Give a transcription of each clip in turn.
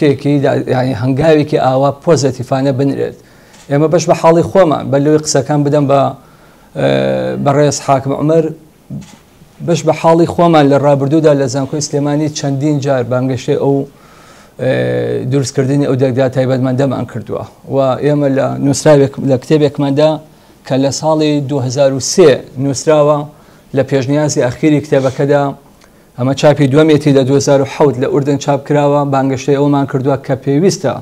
شتێکی یانی هەنگاوێکی ئاوا پۆزەتیفانە بنرێت. ئێمە بەش بە حاڵی خۆمان بەر لەوەی قسەکان بدەم بە بەڕێز حاکم عومەر، بەش بە حاڵی خۆمان لە ڕابردوودا لە زانکۆی سلێمانی چەندین جار بانگەشەی ئەو دروستکردنی ئەو دەرگا تایبەتمەندەمان کردووە و ئێمە لە نووسراوێک لە کتێبێکماندا کە لە ساڵی 2003 نووسراوە لە پێشنیازی ئەخیری کتێبەکەدا ئەمە چاپی دووەمێتی لە 2007 لە ئوردن چاپ کراوە، بانگەشەی ئەوەمان کردووە کە پێویستە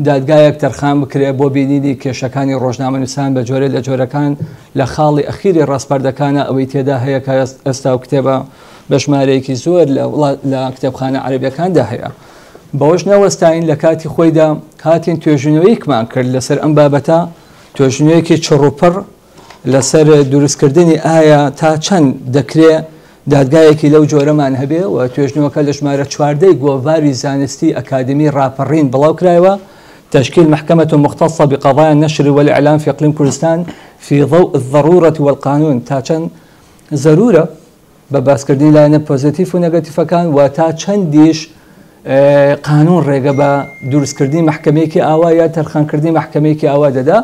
دادگایەک تەرخان بکرێت بۆ بینینی کێشەکانی ڕۆژنامەنووسان بە جۆرێ لە جۆرەکان لە خاڵی ئەخیری ڕاسپاردەکانە ئەوەی تێدا هەیە کە ئێستا و کتێبە بە ژمارەیەکی زۆر لە کتێبخانە عەرەبیەکاندا هەیە. بەوەش نەوەستاین لە کاتی خۆیدا هاتین توێژینەوەیەکمان کرد لەسەر ئەم بابەتە، توێژینەوەیەکی چڕوپڕ لەسەر دروستکردنی ئایا تا چەند دەکرێ دادگایەکی لەو جۆرەمان هەبێ و توێژنەوەکە لە ژمارە چواردەی گۆڤاری زانستی ئەکادمی ڕاپەڕین بڵاوکرایەوە، تشکیل محکمە مختصە بقضایا النشر والاعلام في اقلیم کوردستان في ضوء الضرورة والقانون تا چەند زەرورە بە باسکردنی لایەنە پۆزەتیف و نەگەتیفەکان و تا چەندیش قانون ڕێگە بە دروستکردنی مەحکەمەیەکی ئاوا یا تەرخانکردنی مەحکەمەیەکی ئاوا دەدا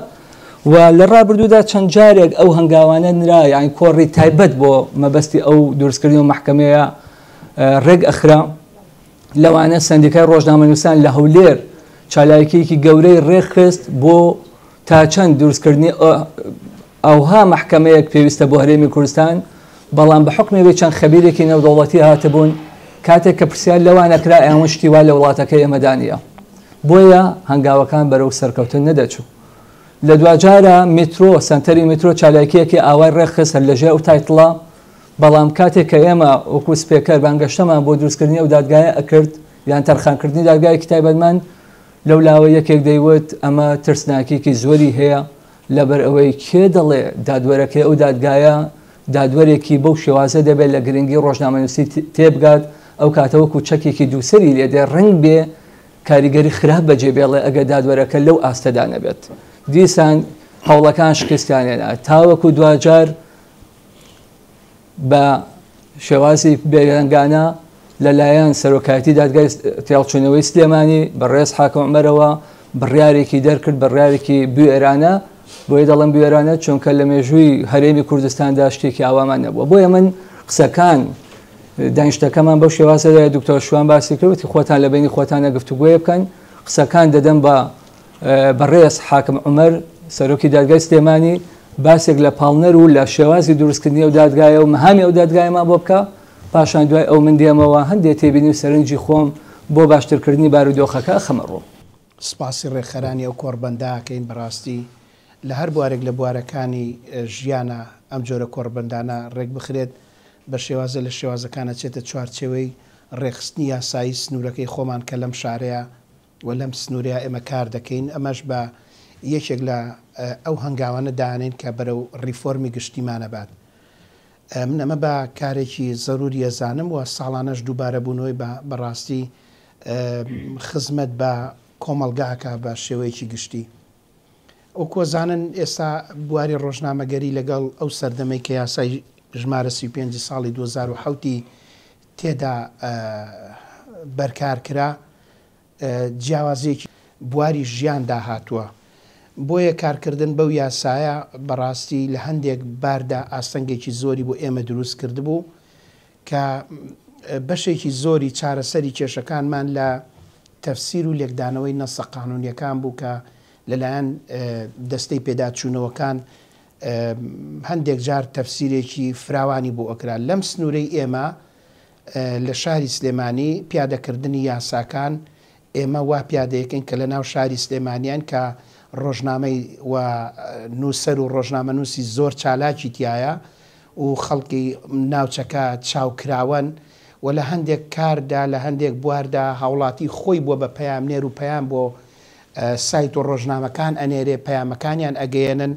و لە ڕابردوودا چەند جارێک ئەو هەنگاوانە نرا یان کۆڕی تایبەت بۆ مەبەستی ئەو دروستکردنی و مەحکەمەیە ڕێک ئەخرا لەوانە سەندیکای ڕۆژنامەنووسان لە هەولێر چالاکیەکی گەورەی ڕێکخست بۆ تا چەند دروستکردنی ئەوها مەحکەمەیەک پێویستە بۆ هەرێمی کوردستان، بەڵام بە حوکمی ئەوەی چەند خەبیرێکی نێودەوڵەتی هاتبوون، کاتێک کە پرسیار لەوان ئەکرا ئەیانوت شتی وا لە وڵاتەکەی ئێمەدا نییە. بۆیە هەنگاوەکان بەرەو سەرکەوتن نەدەچوو. لە دواجارا میترۆ، سەنتەری میترۆ چالاکییەکی ئاوای ڕێکخست هەر لەژێر ئەو تایتڵە، بەڵام کاتێک کە ئێمە وەکوو سپێکەر بانگەشتەمان بۆ دروستکردنی ئەو دادگایە ئەکرد یان تەرخانکردنی دادگایەکی تایبەتمەند، لەولاوە یەکێک دەیوت ئەمە ترسناکییەکی زۆری هەیە، لەبەر ئەوەی کێ دەڵێ دادوەرەکەی ئەو دادگایە دادوەرێکی بەو شێوازە دەبێت لە گرنگی ڕۆژنامەنووسی تێبگات، ئەو کاتە وەکو چەکێکی دووسەری لێ دێ، ڕەنگبێ کاریگەری خراپ بەجێ بێڵێ ئەگەر دادوەرەکە لەو ئاستەدا نەبێت. دیسان هەوڵەکان شکستیان هێنا تاوەکو دواجار بە شێوازی بێدەنگانە لەلایەن سەرۆکایەتی دادگای تێڵچوونەوەی سلێمانی بەڕێز حاکم عومەرەوە بڕیارێکی دەرکرد، بڕیارێکی بوێرانە، بۆیە دەڵێم بوێرانە چونکە لە مێژووی هەرێمی کوردستاندا شتێکی ئاوامان نەبووە. بۆیە من قسەکان دانیشتەکەمان بەو شێوازەدایە دکتۆر شوان باسی کرد وتی خۆتان لە بینی خۆتانە گفتوگۆیە بکەن، قسەکان دەدەم بە بەڕێز حاکم عومەر سەرۆکی دادگای سلێمانی باسێک لە پاڵنەر و لە شێوازی دروستکردنی ئەو دادگایە و مەهامی ئەو دادگایەمان بۆ بکا، پاشان دوای ئەو من دێمەوە هەندێ تێبینی و سەرنجی خۆم بۆ باشترکردنی بارودۆخەکە ئەخەمە ڕوو. سپاسی ڕێکخەرانی ئەو کۆڕبەندە ئەکەین، بەڕاستی لە هەر بوارێک لە بوارەکانی ژیانا ئەم جۆرە کۆڕبەندانە ڕێکبخرێت بە شێوازێ لە شێوازەکان ئەچێتە چوارچێوەی ڕێکخستنی یاسایی سنوورەکەی خۆمان کە لەم شارەیا و لەم سنوورەیا ئێمە کار دەکەین، ئەمەش بە یەکێک لە ئەو هەنگاوانە دانێین کە بەرەو ڕیفۆرمی گشتیمان ئەبات. من ئەمە بە کارێکی زەرووری ئەزانم و ساڵانەش دووبارەبوونەوەی بە بەڕاستی خزمەت بە کۆمەڵگا ئەکا بە شێوەیەکی گشتی. وەکو ئەزانن ئێستا بواری ڕۆژنامەگەری لەگەڵ ئەو سەردەمەی کە یاسای ژمارە 35 ساڵی 2007 ی تێدا بەرکار کرا، جیاوازییەکی بواری ژیاندا هاتووە، بۆیە کارکردن بەو یاسایە بەڕاستی لە هەندێک باردا ئاستەنگێکی زۆری بۆ ئێمە دروست کردبوو کە بەشێکی زۆری چارەسەری کێشەکانمان لە تەفسیر و لێکدانەوەی نەسە قانونییەکان بوو کە لەلایەن دەستەی پێداچوونەوەکان هەندێک جار تەفسیرێکی فراوانی بۆ ئەکرا. لەم سنوورەی ئێمە لە شاری سلێمانی پیادەکردنی یاساکان ئێمە وا پیادەیەکەین کە لە ناو شاری سلێمانیان کە ڕۆژنامەی و نووسەر و ڕۆژنامەنووسی زۆر چالاکی تیایە و خەڵکی ناوچەکە چاوکراوەن و لە هەندێک کاردا لە هەندێک بواردا هاوڵاتی خۆی بووە بە پەیامنێر و پەیام بۆ سایت و ڕۆژنامەکان ئەنێرێ پەیامەکانیان ئەگەیەنن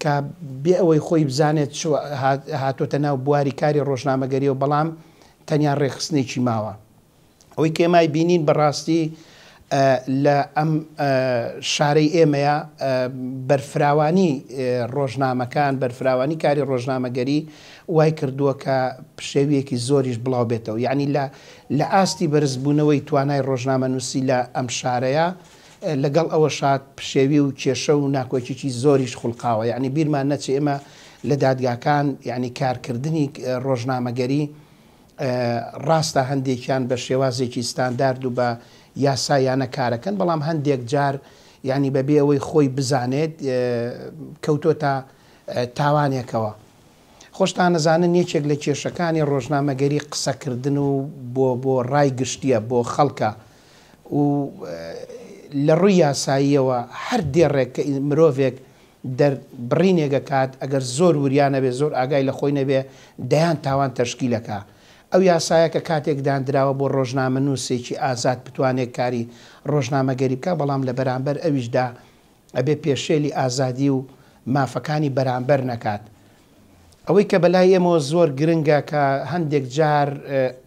کە بێ ئەوەی خۆی بزانێت چ هاتۆتە ناو بواری کاری ڕۆژنامەگەریەوە بەڵام تەنیا ڕێکخستنێکی ماوە. ئەوەی کە ئێمە ئەیبینین بەڕاستی لە ئەم شارەی ئێمەیا بەرفراوانی ڕۆژنامەکان، بەرفراوانی کاری ڕۆژنامەگەری وای کردووە کە پشێوییەکی زۆریش بڵاو بێتەوە. یەعنی لە لە ئاستی بەرزبوونەوەی توانای ڕۆژنامەنووسی لە ئەم شارەیا لەگەڵ ئەوەشا پشێوی و کێشە و ناکۆکیی زۆریش خوڵقاوە. یەعنی بیرمان نەچێ ئێمە لە دادگاکان یەعنی کارکردنی ڕۆژنامەگەری ڕاستە هەندێکیان بە شێوازێکی ستاندارد و بە یاساییانە کارەکەن، بەڵام هەندێک جار یانی بەبێ ئەوەی خۆی بزانێت کەوتۆتە تاوانێکەوە. خۆشتان ئەزانن یەکێک لە کێشەکانی ڕۆژنامەگەری قسەکردن و بۆ بۆ ڕای گشتیە، بۆ خەڵکە و لە ڕووی یاساییەوە هەر دێڕێک کە مرۆڤێک دەربڕینێک ئەکات ئەگەر زۆر وریا نەبێ زۆر ئاگای لە خۆی نەبێ دەیان تاوان تەشکیل ئەکا. ئەو یاسایە کە کاتێک داندراوە بۆ ڕۆژنامەنووسێکی ئازاد بتوانێ کاری ڕۆژنامەگەری بکا بەڵام لە بەرامبەر ئەویشدا ئەبێ پێشێلی ئازادی و مافەکانی بەرامبەر نەکات. ئەوەی کە بەلای ئێمەوە زۆر گرنگە کە هەندێک جار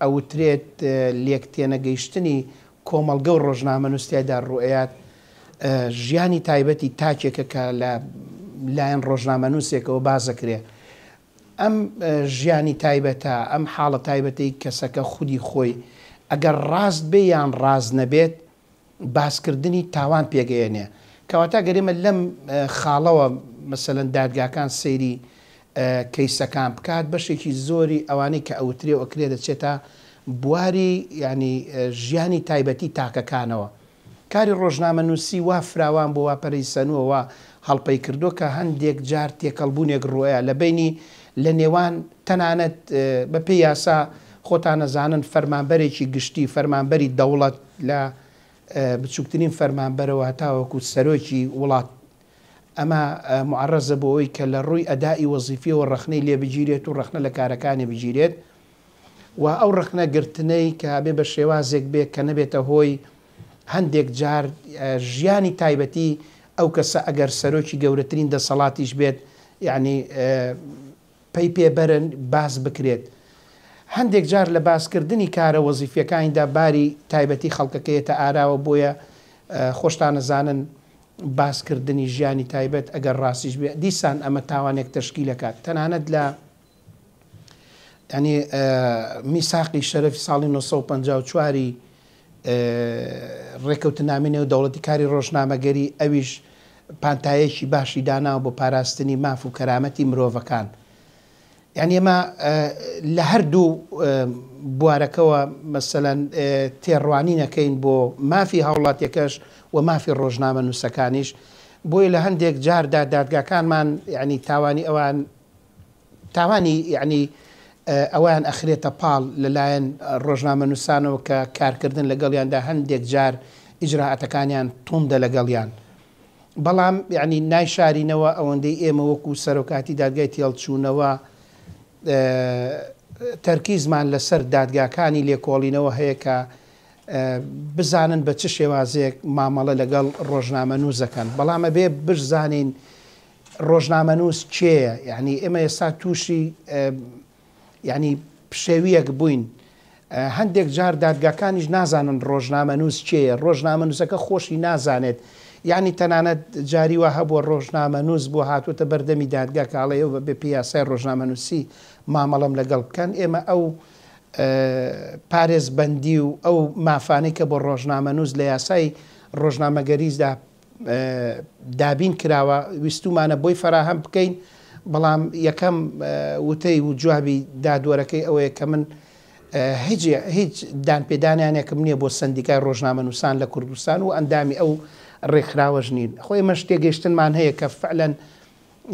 ئەوترێت لێک تێنەگەیشتنی کۆمەڵگە و ڕۆژنامەنووس تیایدا ڕووئەیات، ژیانی تایبەتی تاکێکە کە لە لایەن ڕۆژنامەنووسێکەوە باس ئەکرێ. ئەم ژیانی تایبەتە، ئەم حاڵە تایبەتەی کەسەکە خودی خۆی ئەگەر ڕاست بێ یان ڕاست نەبێت باسکردنی تاوان پێکئەیەنێ. کەواتە گەر ئێمە لەم خاڵەوە مەسەلەن دادگاکان سەیری کەیسەکان بکات بەشێکی زۆری ئەوانەی کە ئەوترێ و ئەکرێ دەچێتە بواری یانی ژیانی تایبەتی تاکەکانەوە. کاری ڕۆژنامەنووسی وا فراوان بووە وا پەرەی سەنووە وا هەڵپەی کردووە کە هەندێک جار تێکەڵبوونێک ڕووئەیا لە بەینی لە نێوان تەنانەت بە پێی یاسا خۆتان ئەزانن فەرمانبەرێکی گشتی فەرمانبەری دەوڵەت لە بچووکترین فەرمانبەرەوە هەتاوەکو سەرۆکی وڵات ئەمە موعەرەزە بۆ ئەوەی کە لە ڕووی ئەدائی وەزیفیەوە ڕەخنەی لێ بگیرێت و ڕەخنە لە کارەکانی بگیرێت و ئەو ڕەخنە گرتنەی کە ئەبێ بە شێوازێک بێ کە نەبێتە هۆی هەندێک جار ژیانی تایبەتی ئەو کەسە ئەگەر سەرۆکی گەورەترین دەسەڵاتیش بێت یانی پەی پێ بەرن باس بکرێت. هەندێک جار لە باسکردنی کارە وەزیفیەکانیدا باری تایبەتی خەڵکەکە یەتە ئاراوە بۆیە خۆشتان ئەزانن باسکردنی ژیانی تایبەت ئەگەر ڕاستیش بێ دیسان ئەمە تاوانێک تەشکیل ئەکات تەنانەت لە یانی میساقی شەرەفی ساڵی 1954 ی ڕێکەوتنامەی نێودەوڵەتی کاری ڕۆژنامەگەری ئەویش پانتایەکی باشی داناوە بۆ پاراستنی ماف و کەرامەتی مرۆڤەکان. یانی ئێمە لە هەردوو بوارەکەوە مەسەلەن تێڕوانین ئەکەین بۆ مافی هاوڵاتیەکەش و مافی ڕۆژنامەنووسەکانیش بۆیە لە هەندێک جاردا دادگاکانمان یانی تاوانی ئەوان تاوانی یەعنی ئەوەیان ئەخرێتە پاڵ لە لایەن ڕۆژنامەنووسانەوە کە کارکردن لەگەڵیاندا هەندێک جار ئیجرائاتەکانیان توندە لەگەڵیان بەڵام یەعنی نایشارینەوە ئەوەندەی ئێمە وەکو سەرۆکاتی دادگای تێڵچوونەوە تەرکیزمان لەسەر دادگاکانی لێکۆڵینەوە هەیە کە بزانن بە چ شێوازێک مامەڵە لەگەڵ ڕۆژنامەنووس دەکەن بەڵام ئەبێ بشزانین ڕۆژنامەنووس کێیە؟ یانی ئێمە ئێستا تووشی یانی پشێوییەک بووین. هەندێک جار دادگاکانیش نازانن ڕۆژنامەنووس کێیە، ڕۆژنامەنووسەکە خۆشی نازانێت. یانی تەنانەت جاری وا هەبووە ڕۆژنامەنووس بووە هاتووەتە بەردەمی دادگا کە ئەڵێ ئێوە بە پێی یاسای ڕۆژنامەنووسی مامەڵەم لەگەڵ بکەن. ئێمە ئەو پارێزبەندی و ئەو مافانەی کە بۆ ڕۆژنامەنووس لە یاسای ڕۆژنامەگەریدا دابین کراوە ویستومانە بۆی فەراهەم بکەین، بەڵام یەکەم وتەی و جوابی دادوەرەکەی ئەوەیە کە من هیچ هیچ دانپێدانانێکم نییە بۆ سەندیکای ڕۆژنامەنووسان لە کوردستان و ئەندامی ئەو ڕێکخراوەش نین. خۆ ئێمەش تێگەیشتنمان هەیە کە فعلەن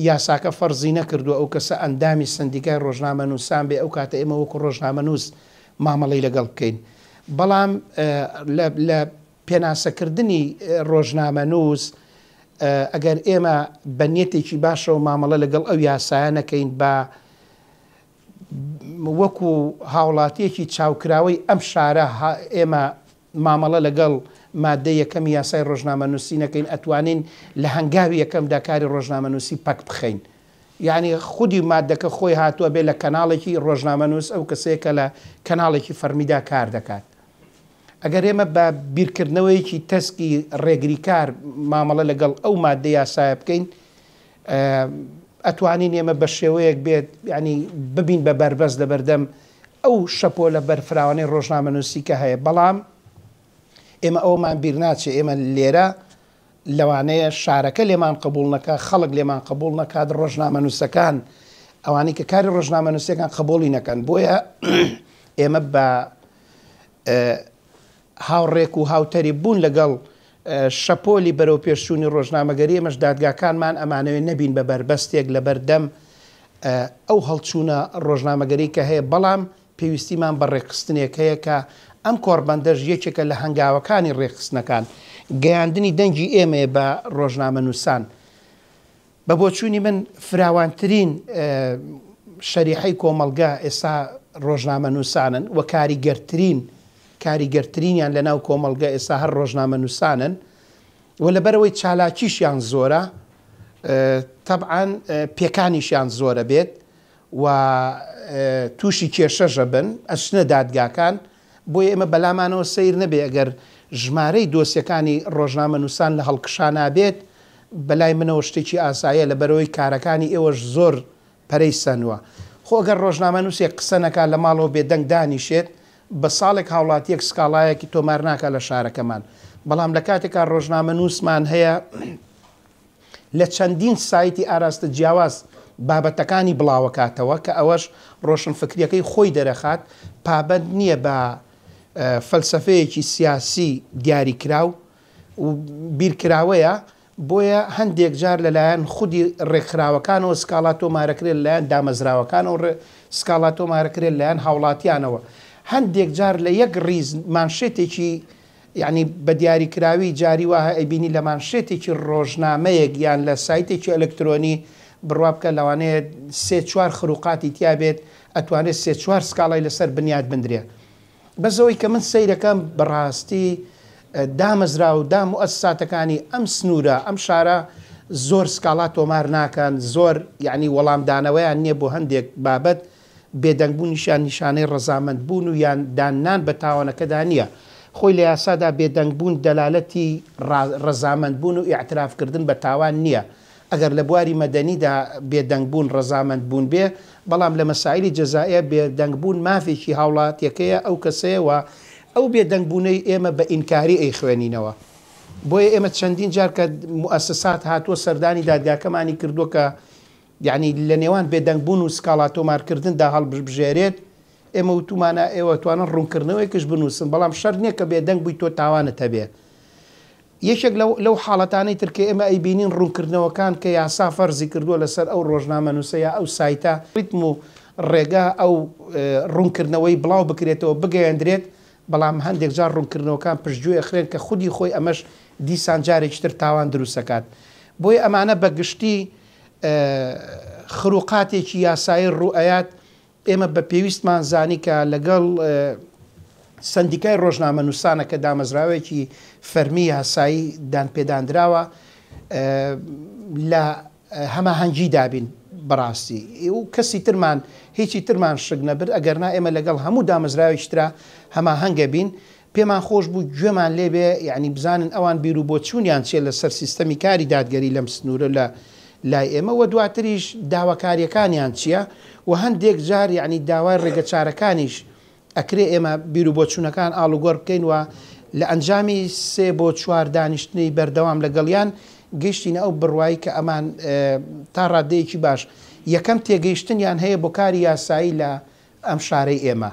یاساکە فەرزی نەکردووە ئەو کەسە ئەندامی سەندیکای ڕۆژنامەنووسان بێ ئەو کاتە ئێمە وەکو ڕۆژنامەنووس مامەڵەی لەگەڵ بکەین. بەڵام لە لە پێناسەکردنی ڕۆژنامەنووس، ئەگەر ئێمە بە نیەتێکی باشەوە مامەڵە لەگەڵ ئەو یاسایە نەکەین با وەکو هاوڵاتیەکی چاوکراوەی ئەم شارە ئێمە مامەڵە لەگەڵ مادەی یەکەمی یاسای ڕۆژنامەنووسی نەکەین ئەتوانین لە هەنگاوی یەکەمدا کاری ڕۆژنامەنووسی پەک بخەین. یانی خودی مادەکە خۆی هاتووە بێ لە کەناڵێکی ڕۆژنامەنووس ئەو کەسەیە کە لە کەناڵێکی فەرمیدا کار دەکات. ئەگەر ئێمە بە بیرکردنەوەیەکی تەسکی ڕێگریکار مامەڵە لەگەڵ ئەو ماددە یاسایە بکەین، ئەتوانین ئێمە بە شێوەیەک بێت یانی ببین بە بەربەست لەبەردەم ئەو شەپۆلە بەرفراوانەی ڕۆژنامەنووسی کە هەیە، بەڵام ئێمە ئەوەمان بیر ناچێ ئێمە لێرە لەوانەیە شارەکە لێمان قبوڵ نەکا، خەڵک لێمان قبوڵ نەکات، ڕۆژنامەنووسەکان ئەوانەی کە کاری ڕۆژنامەنووسیەکان قبوڵی نەکەن، بۆیە ئێمە بە هاوڕێک و هاوتەریب بوون لەگەڵ شەپۆلی بەرەوپێشچوونی ڕۆژنامەگەری، ئێمەش دادگاکانمان ئەمانەوێت نەبین بە بەربەستێک لەبەردەم ئەو هەڵچوونە ڕۆژنامەگەری کە هەیە، بەڵام پێویستیمان بە ڕێکخستنێک هەیە کە ئەم کۆڕبەندەش یەکێکە لە هەنگاوەکانی ڕێکخستنەکان، گەیاندنی دەنگی ئێمەیە بە ڕۆژنامەنووسان. بە بۆچوونی من فراوانترین شەریحەی کۆمەڵگە ئێستا ڕۆژنامەنووسانن و کاریگەرترین کاریگەرترینیان لەناو کۆمەڵگە ئێستا هەر ڕۆژنامەنووسانن و لەبەرئەوەی چالاکیشیان زۆرە تەبعەن پێکانیشیان زۆرە بێت و تووشی کێشەش ئەبن ئەچنە دادگاکان، بۆیە ئێمە بەلامانەوە سەیر نەبێ ئەگەر ژمارەی دۆسیەکانی ڕۆژنامەنووسان لە هەڵکشانا بێت، بەلای منەوە شتێکی ئاساییە لەبەرئەوەی کارەکانی ئێوەش زۆر پەرەی سەنووە. خۆ ئەگەر ڕۆژنامەنووسێک قسە نەکا لە ماڵەوە بێدەنگ دانیشێت بە ساڵێک هاوڵاتییەک سکاڵایەکی تۆمار ناکا لە شارەکەمان، بەڵام لە کاتێکا ڕۆژنامەنووسمان هەیە، لە چەندین سایتی ئاراستە جیاواز بابەتەکانی بڵاوەکاتەوە کە ئەوەش ڕۆشنفکریەکەی خۆی دەرەخات پابەند نییە بە فەلسەفەیەکی سیاسی دیاریکراو و بیرکراوەیە بۆیە هەندێک جار لەلایەن خودی ڕێکخراوەکانەوە سکاڵا تۆمارەکرێت لەلایەن دامەزراوەکانەوە سکاڵا تۆمارەکرێت لەلایەن هاوڵاتیانەوە هەندێک جار لە یەک ڕیز مانشێتێکی یەعنی بە دیاریکراوی جاری وا هەیە ئەیبینی لە مانشێتێکی ڕۆژنامەیەک یان لە سایتێکی ئەلکترۆنی بڕوا بکە لەوانەیە سێ چوار خروقاتی تیا بێت ئەتوانرێت سێ چوار سکاڵای لەسەر بنیات بندرێ بەس ئەوەی کە من سەیرەکەم بەڕاستی دامەزراو دا موئەسساتەکانی ئەم سنوورە ئەم شارە زۆر سکاڵا تۆمار ناکەن زۆر یەعنی وەڵامدانەوەیان نییە بۆ هەندێک بابەت بێدەنگبوونیشیان نیشانەی ڕەزامەندبوون و یان داننان بە تاوانەکەدا نییە. خۆی لە یاسادا بێدەنگبوون دەلالەتی ڕەزامەندبوون و ئیعترافکردن بە تاوان نییە. ئەگەر لە بواری مەدەنیدا بێدەنگبوون ڕەزامەندبوون بێ، بەڵام لە مەسائیلی جەزائیە بێدەنگبوون مافێکی هاوڵاتیەکەیە ئەو کەسەیە و ئەو بێدەنگبوونەی ئێمە بە ئینکاری ئەیخوێنینەوە. بۆیە ئێمە چەندین جار کە موئەسەسات هاتووە سەردانی دادگاکەمانی کردووە کە یەعنی لە نێوان بێدەنگ بوون و سکاڵا تۆمارکردندا هەڵبژێرێت، ئێمە وتومانە ئێوە ئەتوانن ڕوونکردنەوەیەکش بنووسن، بەڵام شەرت نییە کە بێدەنگ بووی تۆ تاوانت هەبێ. یەکێک لەو لەو حاڵەتانەی تر کە ئێمە ئەیبینین ڕوونکردنەوەکان کە یاسا فەرزی کردووە لەسەر ئەو ڕۆژنامەنووسە یا ئەو سایتە، ڕیتم و ڕێگا ئەو ڕوونکردنەوەی بڵاو بکرێتەوە بگەیەندرێت، بەڵام هەندێک جار ڕوونکردنەوەکان پشتگوێ ئەخرێن کە خودی خۆی ئەمەش دیسان جارێکی تر تاوان دروست ئەکات. بۆیە ئەمانە بە گشتی خروقاتێکی یاسایی ڕووئەیات، ئێمە بە پێویستمان زانی کە لەگەڵ سەندیکای ڕۆژنامەنووسانە کە دامەزراوەیەکی فەرمی یاسایی دانپێدانراوە لە هەماهەنگی دابین بەڕاستی و کەسی ترمان هیچی ترمان شک نەبرد ئەگەرنا ئێمە لەگەڵ هەموو دامەزراوێکی ترا هەماهەنگە بین پێمان خۆش بوو گوێمان لێ بێ یانی بزانن ئەوان بیر و بۆچوونیان چیە لە سەر سیستەمی کاری دادگەری لەم سنوورە لە لای ئێمە و دواتریش داواکاریەکانیان چیە و هەندێک جار یانی داوای ڕێگەچارەکانیش ئەکرێ ئێمە بیر و بۆچوونەکان ئاڵوگۆڕ بکەین و لە ئەنجامی سێ بۆ چوار دانیشتنی بەردەوام لەگەڵیان گەیشتینە ئەو بڕوای کە ئەمان تا ڕادەیەکی باش یەکەم تێگەیشتنیان هەیە بۆ کاری یاسایی لە ئەم شارەی ئێمە.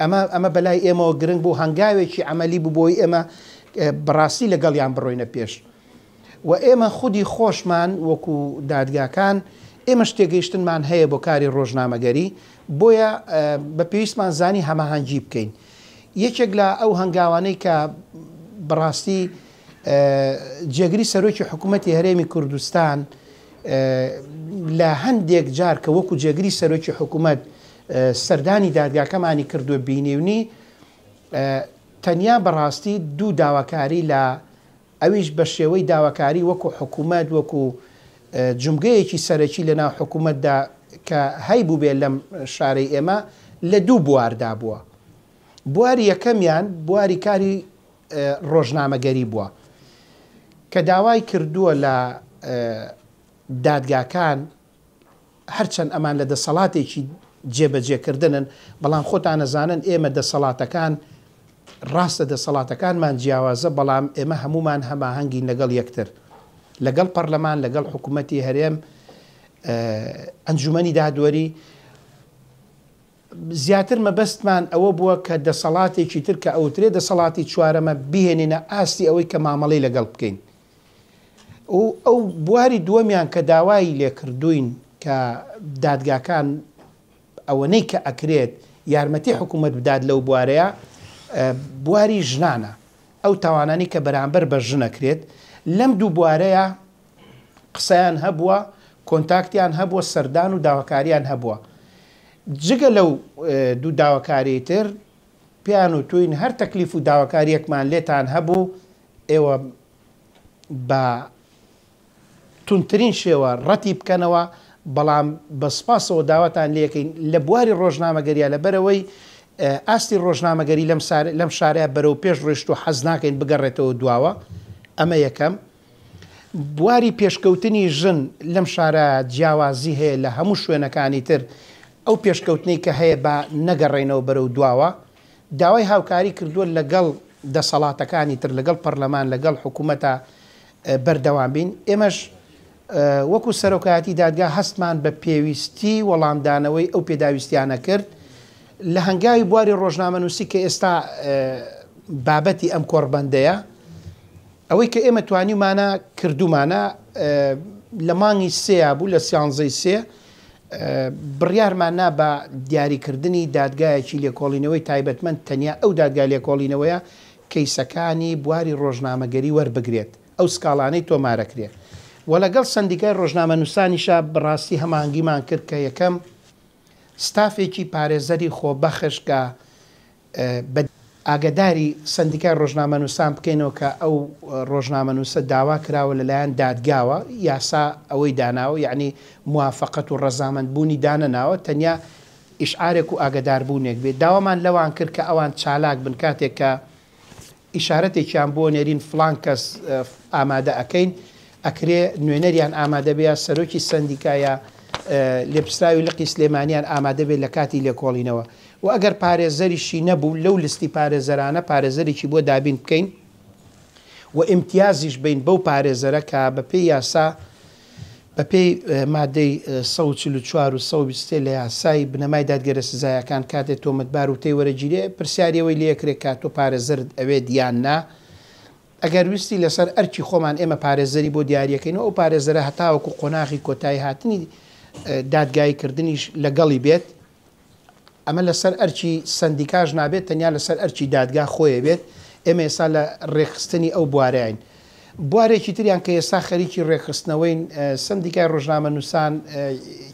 ئەمە ئەمە بەلای ئێمەوە گرنگ بوو، هەنگاوێکی عەمەلی بوو بۆی ئێمە بەڕاستی لەگەڵیان بڕۆینە پێش. و ئێمە خودی خۆشمان وەکو دادگاکان ئێمەش تێگەیشتنمان هەیە بۆ کاری ڕۆژنامەگەری، بۆیە بە پێویستمان زانی هەماهەنگی بکەین. یەکێک لە ئەو هەنگاوانەی کە بەڕاستی جێگری سەرۆکی حکوومەتی هەرێمی کوردستان لە هەندێک جار کە وەکو جێگری سەرۆکی حکوومەت سەردانی دادگاکەمانی کردووە بینیونی تەنیا بەڕاستی دوو داواکاری لە ئەویش بە شێوەی داواکاری وەکو حکوومەت وەکو جومگەیەکی سەرەکی لە ناو حکوومەتدا کە هەیبووبێ لەم شارەی ئێمە لە دوو بواردا بووە. بواری یەکەمیان بواری کاری ڕۆژنامەگەری بووە کە داوای کردووە لە دادگاکان هەرچەند ئەمان لە دەسەڵاتێکی جێبەجێکردنن، بەڵام خۆتان ئەزانن ئێمە دەسەڵاتەکان ڕاستە دەسەڵاتەکانمان جیاوازە، بەڵام ئێمە هەموومان هەماهەنگین لەگەڵ یەکتر، لەگەڵ پەڕلەمان، لەگەڵ حکوومەتی هەرێم، ئەنجوومەنی دادوەری. زیاتر مەبەستمان ئەوە بووە کە دەسەڵاتێکی تر کە ئەوترێ دەسەڵاتی چوارەمە بهێنینە ئاستی ئەوەی کە مامەڵەی لەگەڵ بکەین. و ئەو بواری دووەمیان کە داوای لێکردووین کە دادگاکان ئەوەنەی کە ئەکرێت یارمەتی حکوومەت بدات لەو بوارەیە بواری ژنانە ئەو تاوانانی کە بەرامبەر بە ژن ئەکرێت لەم دوو بوارەیە قسەیان هەبووە کۆنتاکتیان هەبووە سەردان و داواکاریان هەبووە جگە لەو دوو داواکاری تر پێیان وتووین هەر تەکلیف و داواکاریەکمان لێتان هەبوو ئێوە بە توندترین شێوە ڕەتی بکەنەوە، بەڵام بە سوپاسەوە داواتان لێکەین لە بواری ڕۆژنامەگەریە لەبەرئەوەی ئاستی ڕۆژنامەگەری لەم لەم شارەیا بەرەو پێش ڕۆیشتووە حەز ناکەین بگەڕێتەوە دواوە ئەمە یەکەم. بواری پێشکەوتنی ژن لەم شارە جیاوازی هەیە لە هەموو شوێنەکانی تر ئەو پێشکەوتنەی کە هەیە با نەگەڕێینەوە بەرەو دواوە داوای هاوکاری کردووە لەگەڵ دەسەڵاتەکانی تر، لەگەڵ پەرلەمان، لەگەڵ حکومەتا بەردەوام بین. ئێمەش وەکو سەرۆکایەتی دادگا هەستمان بە پێویستی وەڵامدانەوەی ئەو پێداویستیانە کرد. لە هەنگاوی بواری ڕۆژنامەنووسی کە ئێستا بابەتی ئەم کۆڕبەندەیە، ئەوەی کە ئێمە توانیومانە کردوومانە لە مانگی سێیا بوو، لە سیانزەی سێ بڕیارمان نا بە دیاریکردنی دادگایەکی لێکۆڵینەوەی تایبەتمەند تەنیا ئەو دادگا لێکۆڵینەوەیە کەیسەکانی بواری ڕۆژنامەگەری وەربگرێت ئەو سکاڵانەی تۆمارەکرێ و لەگەڵ سەندیکای ڕۆژنامەنووسانیشا بەڕاستی هەماهەنگیمان کرد کە یەکەم ستافێکی پارێزەری خۆبەخش کە بە ئاگەداری سەندیکای ڕۆژنامەنووسان بکەینەوە کە ئەو ڕۆژنامەنووسە داوا کراوە لەلایەن دادگاوە، یاسا ئەوەی داناوە، یەعنی موافەقەت و ڕەزامەند بوونی دانەناوە، تەنیا ئیشعارێک و ئاگەداربوونێک بێت. داوامان لەوان کرد کە ئەوان چالاک بن کاتێک کە ئیشارەتێکیان بۆ نێرین فڵان کەس ئامادە ئەکەین، ئەکرێ نوێنەریان ئامادە بێ یا سەرۆکی سەندیکا یا لێپرسراوی لقی سلێمانیان ئامادە بێت لە کاتی لێکۆڵینەوە و ئەگەر پارێزەریشی نەبوو لەو لستی پارێزەرانە پارێزەرێکی بۆ دابین بکەین و ئیمتیازیش بەین بەو پارێزەرە کە بەپێی یاسا بەپێی مادەی 144 و 123 لە یاسای بنەمای دادگەرە سزایەکان کاتێ تۆمەتبار وتەی وەرەگیرێ پرسیاری ئەوەی لێکرێ کە تۆ پارێزەرت ئەوێت یان نا ئەگەر ویستی لەسەر ئەرکی خۆمان ئێمە پارێزەری بۆ دیاریەکەین و ئەو پارێزەرە هەتاوەکو قۆناغی کۆتایی هاتنی دادگایی کردنیش لەگەڵی بێت، ئەمە لەسەر ئەرکی سەندیکاش نابێت تەنیا لەسەر ئەرکی دادگا خۆی بێت، ئێمە ئێستا لە رێکخستنی ئەو بوارەین. بوارێکی تریان کە ئێستا خەریکی رێکخستنەوەین، سەندیکای رۆژنامەنووسان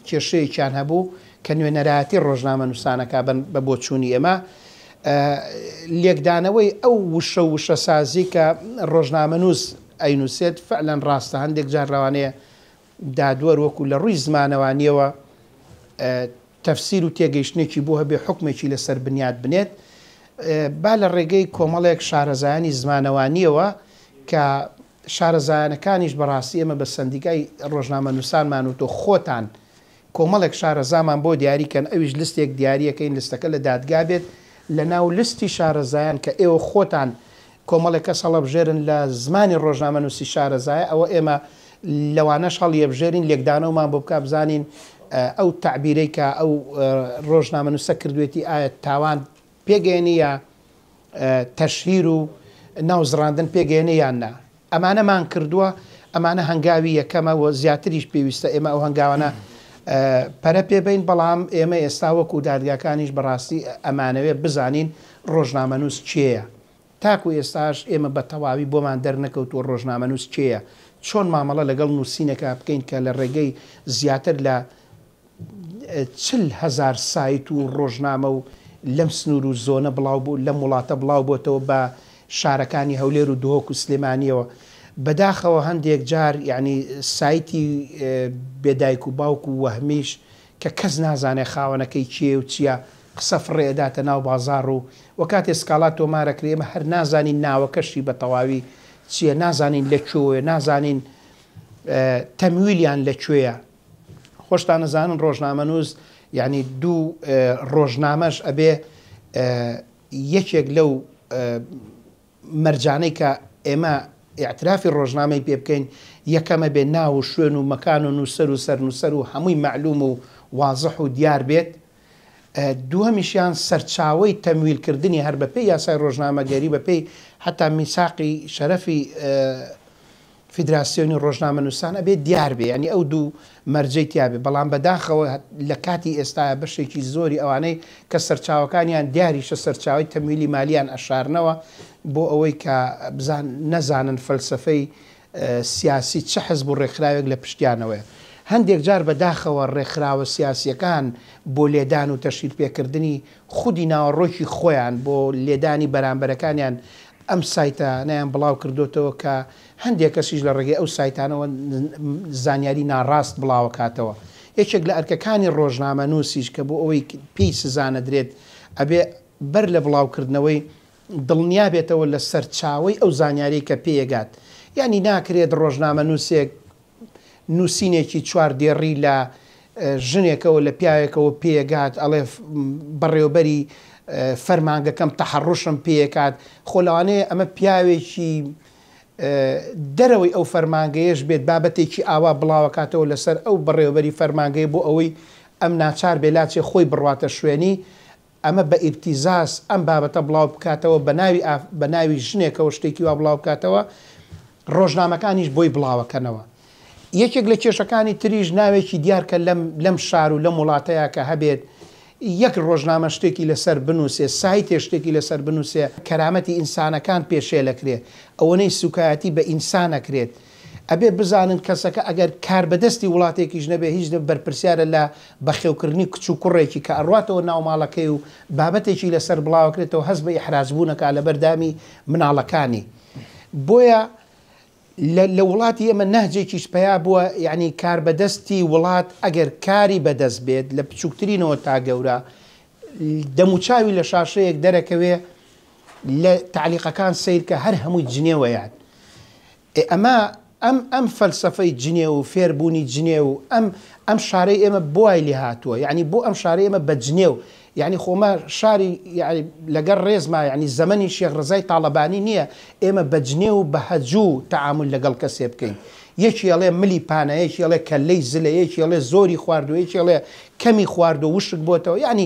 کێشەیەکیان هەبوو کە نوێنەرایەتی رۆژنامەنووسان ئەکا بە بۆچوونی ئێمە، لێکدانەوەی ئەو وشە و وشەسازی کە ڕۆژنامەنووس ئەینووسێت فعلەن ڕاستە هەندێک جار لەوانەیە دادوەر وەکو لە ڕووی زمانەوانیەوە تەفسیر و تێگەیشتنێکی بۆ هەبێ حوکمێکی لەسەر بنیات بنێت با لە ڕێگەی کۆمەڵێک شارەزایانی زمانەوانیەوە کە شارەزایانەکانیش بەڕاستی ئێمە بە سەندیکای ڕۆژنامەنووسانمان وتۆ خۆتان کۆمەڵێک شارەزامان بۆ دیاری کەن ئەویش لستێک دیاریەکەین لستەکە لە دادگا بێت لە ناو لستی شارەزایان کە ئێوە خۆتان کۆمەڵێک کەس هەڵەبژێرن لە زمانی ڕۆژنامەنووسی شارەزایە ئەوە ئێمە لەوانەش هەڵیەبژێرین لێکدانەوەمان بۆ بکا بزانین ئەو تەعبیرەی کە ئەو ڕۆژنامەنووسە کردوێتی ئایا تاوان پێگەیەنی یا تەشهیر و ناوزڕاندن پێگەیەنێ یان نا. ئەمانەمان کردووە، ئەمانە هەنگاوی یەکەمە و زیاتریش پێویستە ئێمە ئەو هەنگاوانە پەرە پێ بەین، بەڵام ئێمە ئێستا وەکو دادگاکانیش بەڕاستی ئەمانەوێ بزانین ڕۆژنامەنووس کێیە. تاکو ئێستاش ئێمە بە تەواوی بۆمان دەرنەکەوتووە ڕۆژنامەنووس کێیە، چۆن مامەڵە لەگەڵ نووسینێکا بکەین کە لە ڕێگەی زیاتر لە 40,000 سایت و ڕۆژنامە و لەم سنوور و زۆنە بڵاو بوو لەم وڵاتە بڵاو بۆتەوە بە شارەکانی هەولێر و دهۆک و سلێمانیەوە بەداخەوە هەندێک جار یعنی سایتی بێ دایک و باوک و وەهمیش کە کەس نازانێ خاوەنەکەی کێ و چییە. قسە فڕێ ئەداتە ناو بازاڕ و وە کاتێ سکاڵا تۆمار ئەکرێ ئێمە هەر نازانین ناوەکەشی بە تەواوی چیە نازانین لە کوێوەیە نازانین تەمویلیان لە کوێیە خۆشتان ئەزانن ڕۆژنامەنووس یعنی دوو ڕۆژنامەش ئەبێ یەکێک لەو مەرجانەی کە ئێمە ئیعترافی ڕۆژنامەی پێ بکەین، یەکەم ئەبێ ناو و شوێن و مەکان و نووسەر و سەرنووسەر و هەمووی مەعلووم و وازح و دیار بێت. دووهەمیشیان سەرچاوەی تەمویل کردنی هەر بە پێی یاسای ڕۆژنامەگەری بە پێی حەتا میساقی شەرەفی فیدراسیۆنی ڕۆژنامەنووسان ئەبێ دیار بێ یانی ئەو دوو مەرجەی تیا بێ بەڵام بەداخەوە لە کاتی ئێستایا بەشێکی زۆری ئەوانەی کە سەرچاوەکانیان دیاریشە سەرچاوەی تەمویلی مالیان ئەشارنەوە بۆ ئەوەی کە بزان نەزانن فەلسەفەی سیاسی چ حزب و ڕێکخراوێک لە پشتیانەوەیە هەندێک جار بەداخەوە ڕێکخراوە سیاسیەکان بۆ لێدان و تەشهیر پێکردنی خودی ناوەڕۆکی خۆیان بۆ لێدانی بەرامبەرەکانیان ئەم سایتانەیان بڵاو کردۆتەوە کە هەندێک کەسیش لە ڕێگەی ئەو سایتانەوە زانیاری ناڕاست بڵاوەکاتەوە. یەکێک لە ئەرکەکانی ڕۆژنامەنووسیش کە بۆ ئەوەی پێی سزا نەدرێت ئەبێ بەر لە بڵاوکردنەوەی دڵنیا بێتەوە لە سەرچاوەی ئەو زانیاریەی کە پێیەگات. یانی ناکرێت ڕۆژنامەنووسێک نووسینێکی چوار دێڕی لە ژنێکەوە لە پیاوێکەوە پێگات ئەڵێ بەڕێوبەری فەرمانگەکەم تەحەڕوشم پێکات خۆ لەوانەیە ئەمە پیاوێکی دەرەوەی ئەو فەرمانگەیەش بێت بابەتێکی ئاوا بڵاوەکاتەوە لەسەر ئەو بەڕێوبەری فەرمانگەیە بۆ ئەوەی ئەم ناچار بێ لاچێ خۆی بڕواتە شوێنی ئەمە بە ئیبتیزاز ئەم بابەتە بڵاو بکاتەوە بە ناوی ئاف بە ناوی ژنێکەوە شتێکی وا بڵاو بکاتەوە ڕۆژنامەکانیش بۆی بڵاوەکەنەوە یەکێک لە کێشەکانی تریش ناوێکی دیار کە لەم لەم شار و لەم وڵاتەیا کە هەبێت یەک ڕۆژنامە شتێکی لەسەر بنووسێ سایتێ شتێکی لەسەر بنووسێ کەرامەتی ئینسانەکان پێشێلەکرێ ئەوەنەی سوکایەتی بە ئینسان ئەکرێت ئەبێ بزانن کەسەکە ئەگەر کاربەدەستی وڵاتێکیش نەبێ هیچ نەبێ بەرپرسیارە لە بەخێوکردنی کچ و کوڕێکی کە ئەڕواتەوە ناو ماڵەکەی و بابەتێکی لەسەر بڵاوەکرێتەوە هەست بە ئیحراج بوون ئەکا لەبەر دامی مناڵەکانی بۆیە لە لە وڵاتی ئێمە نەهجێکیش پەیا بووە یەعنی کاربەدەستی وڵات ئەگەر کاری بەدەست بێت لە بچووکترینەوە تا گەورە دەموچاوی لە شاشەیەک دەرەکەوێ لە تەعلیقەکان سەیرکە هەر هەمووی جنێوەیان ئێ ئەمە ئەم ئەم فەلسەفەی جنێو و فێر بوونی جنێو و ئەم ئەم شارەی ئێمە بۆ وای لێ هاتووە یەعنی بۆ ئەم شارەی ئێمە بە جنێو یەعنی خۆ مە شاری یەعنی لەگەڵ ڕێزما یەعنی زەمەنی شێخ ڕەزای تاڵەبانی نییە ئێمە بە جنێو و بە هەجوو تەعامول لەگەڵ کەسێ بکەین یەکی ئەڵێ ملی پانە یەکی ئەڵێ کەللەی زلە یەکی ئەڵێ زۆری خواردووە یەکی ئەڵێ کەمی خواردووە وشک بۆتەوە یەعنی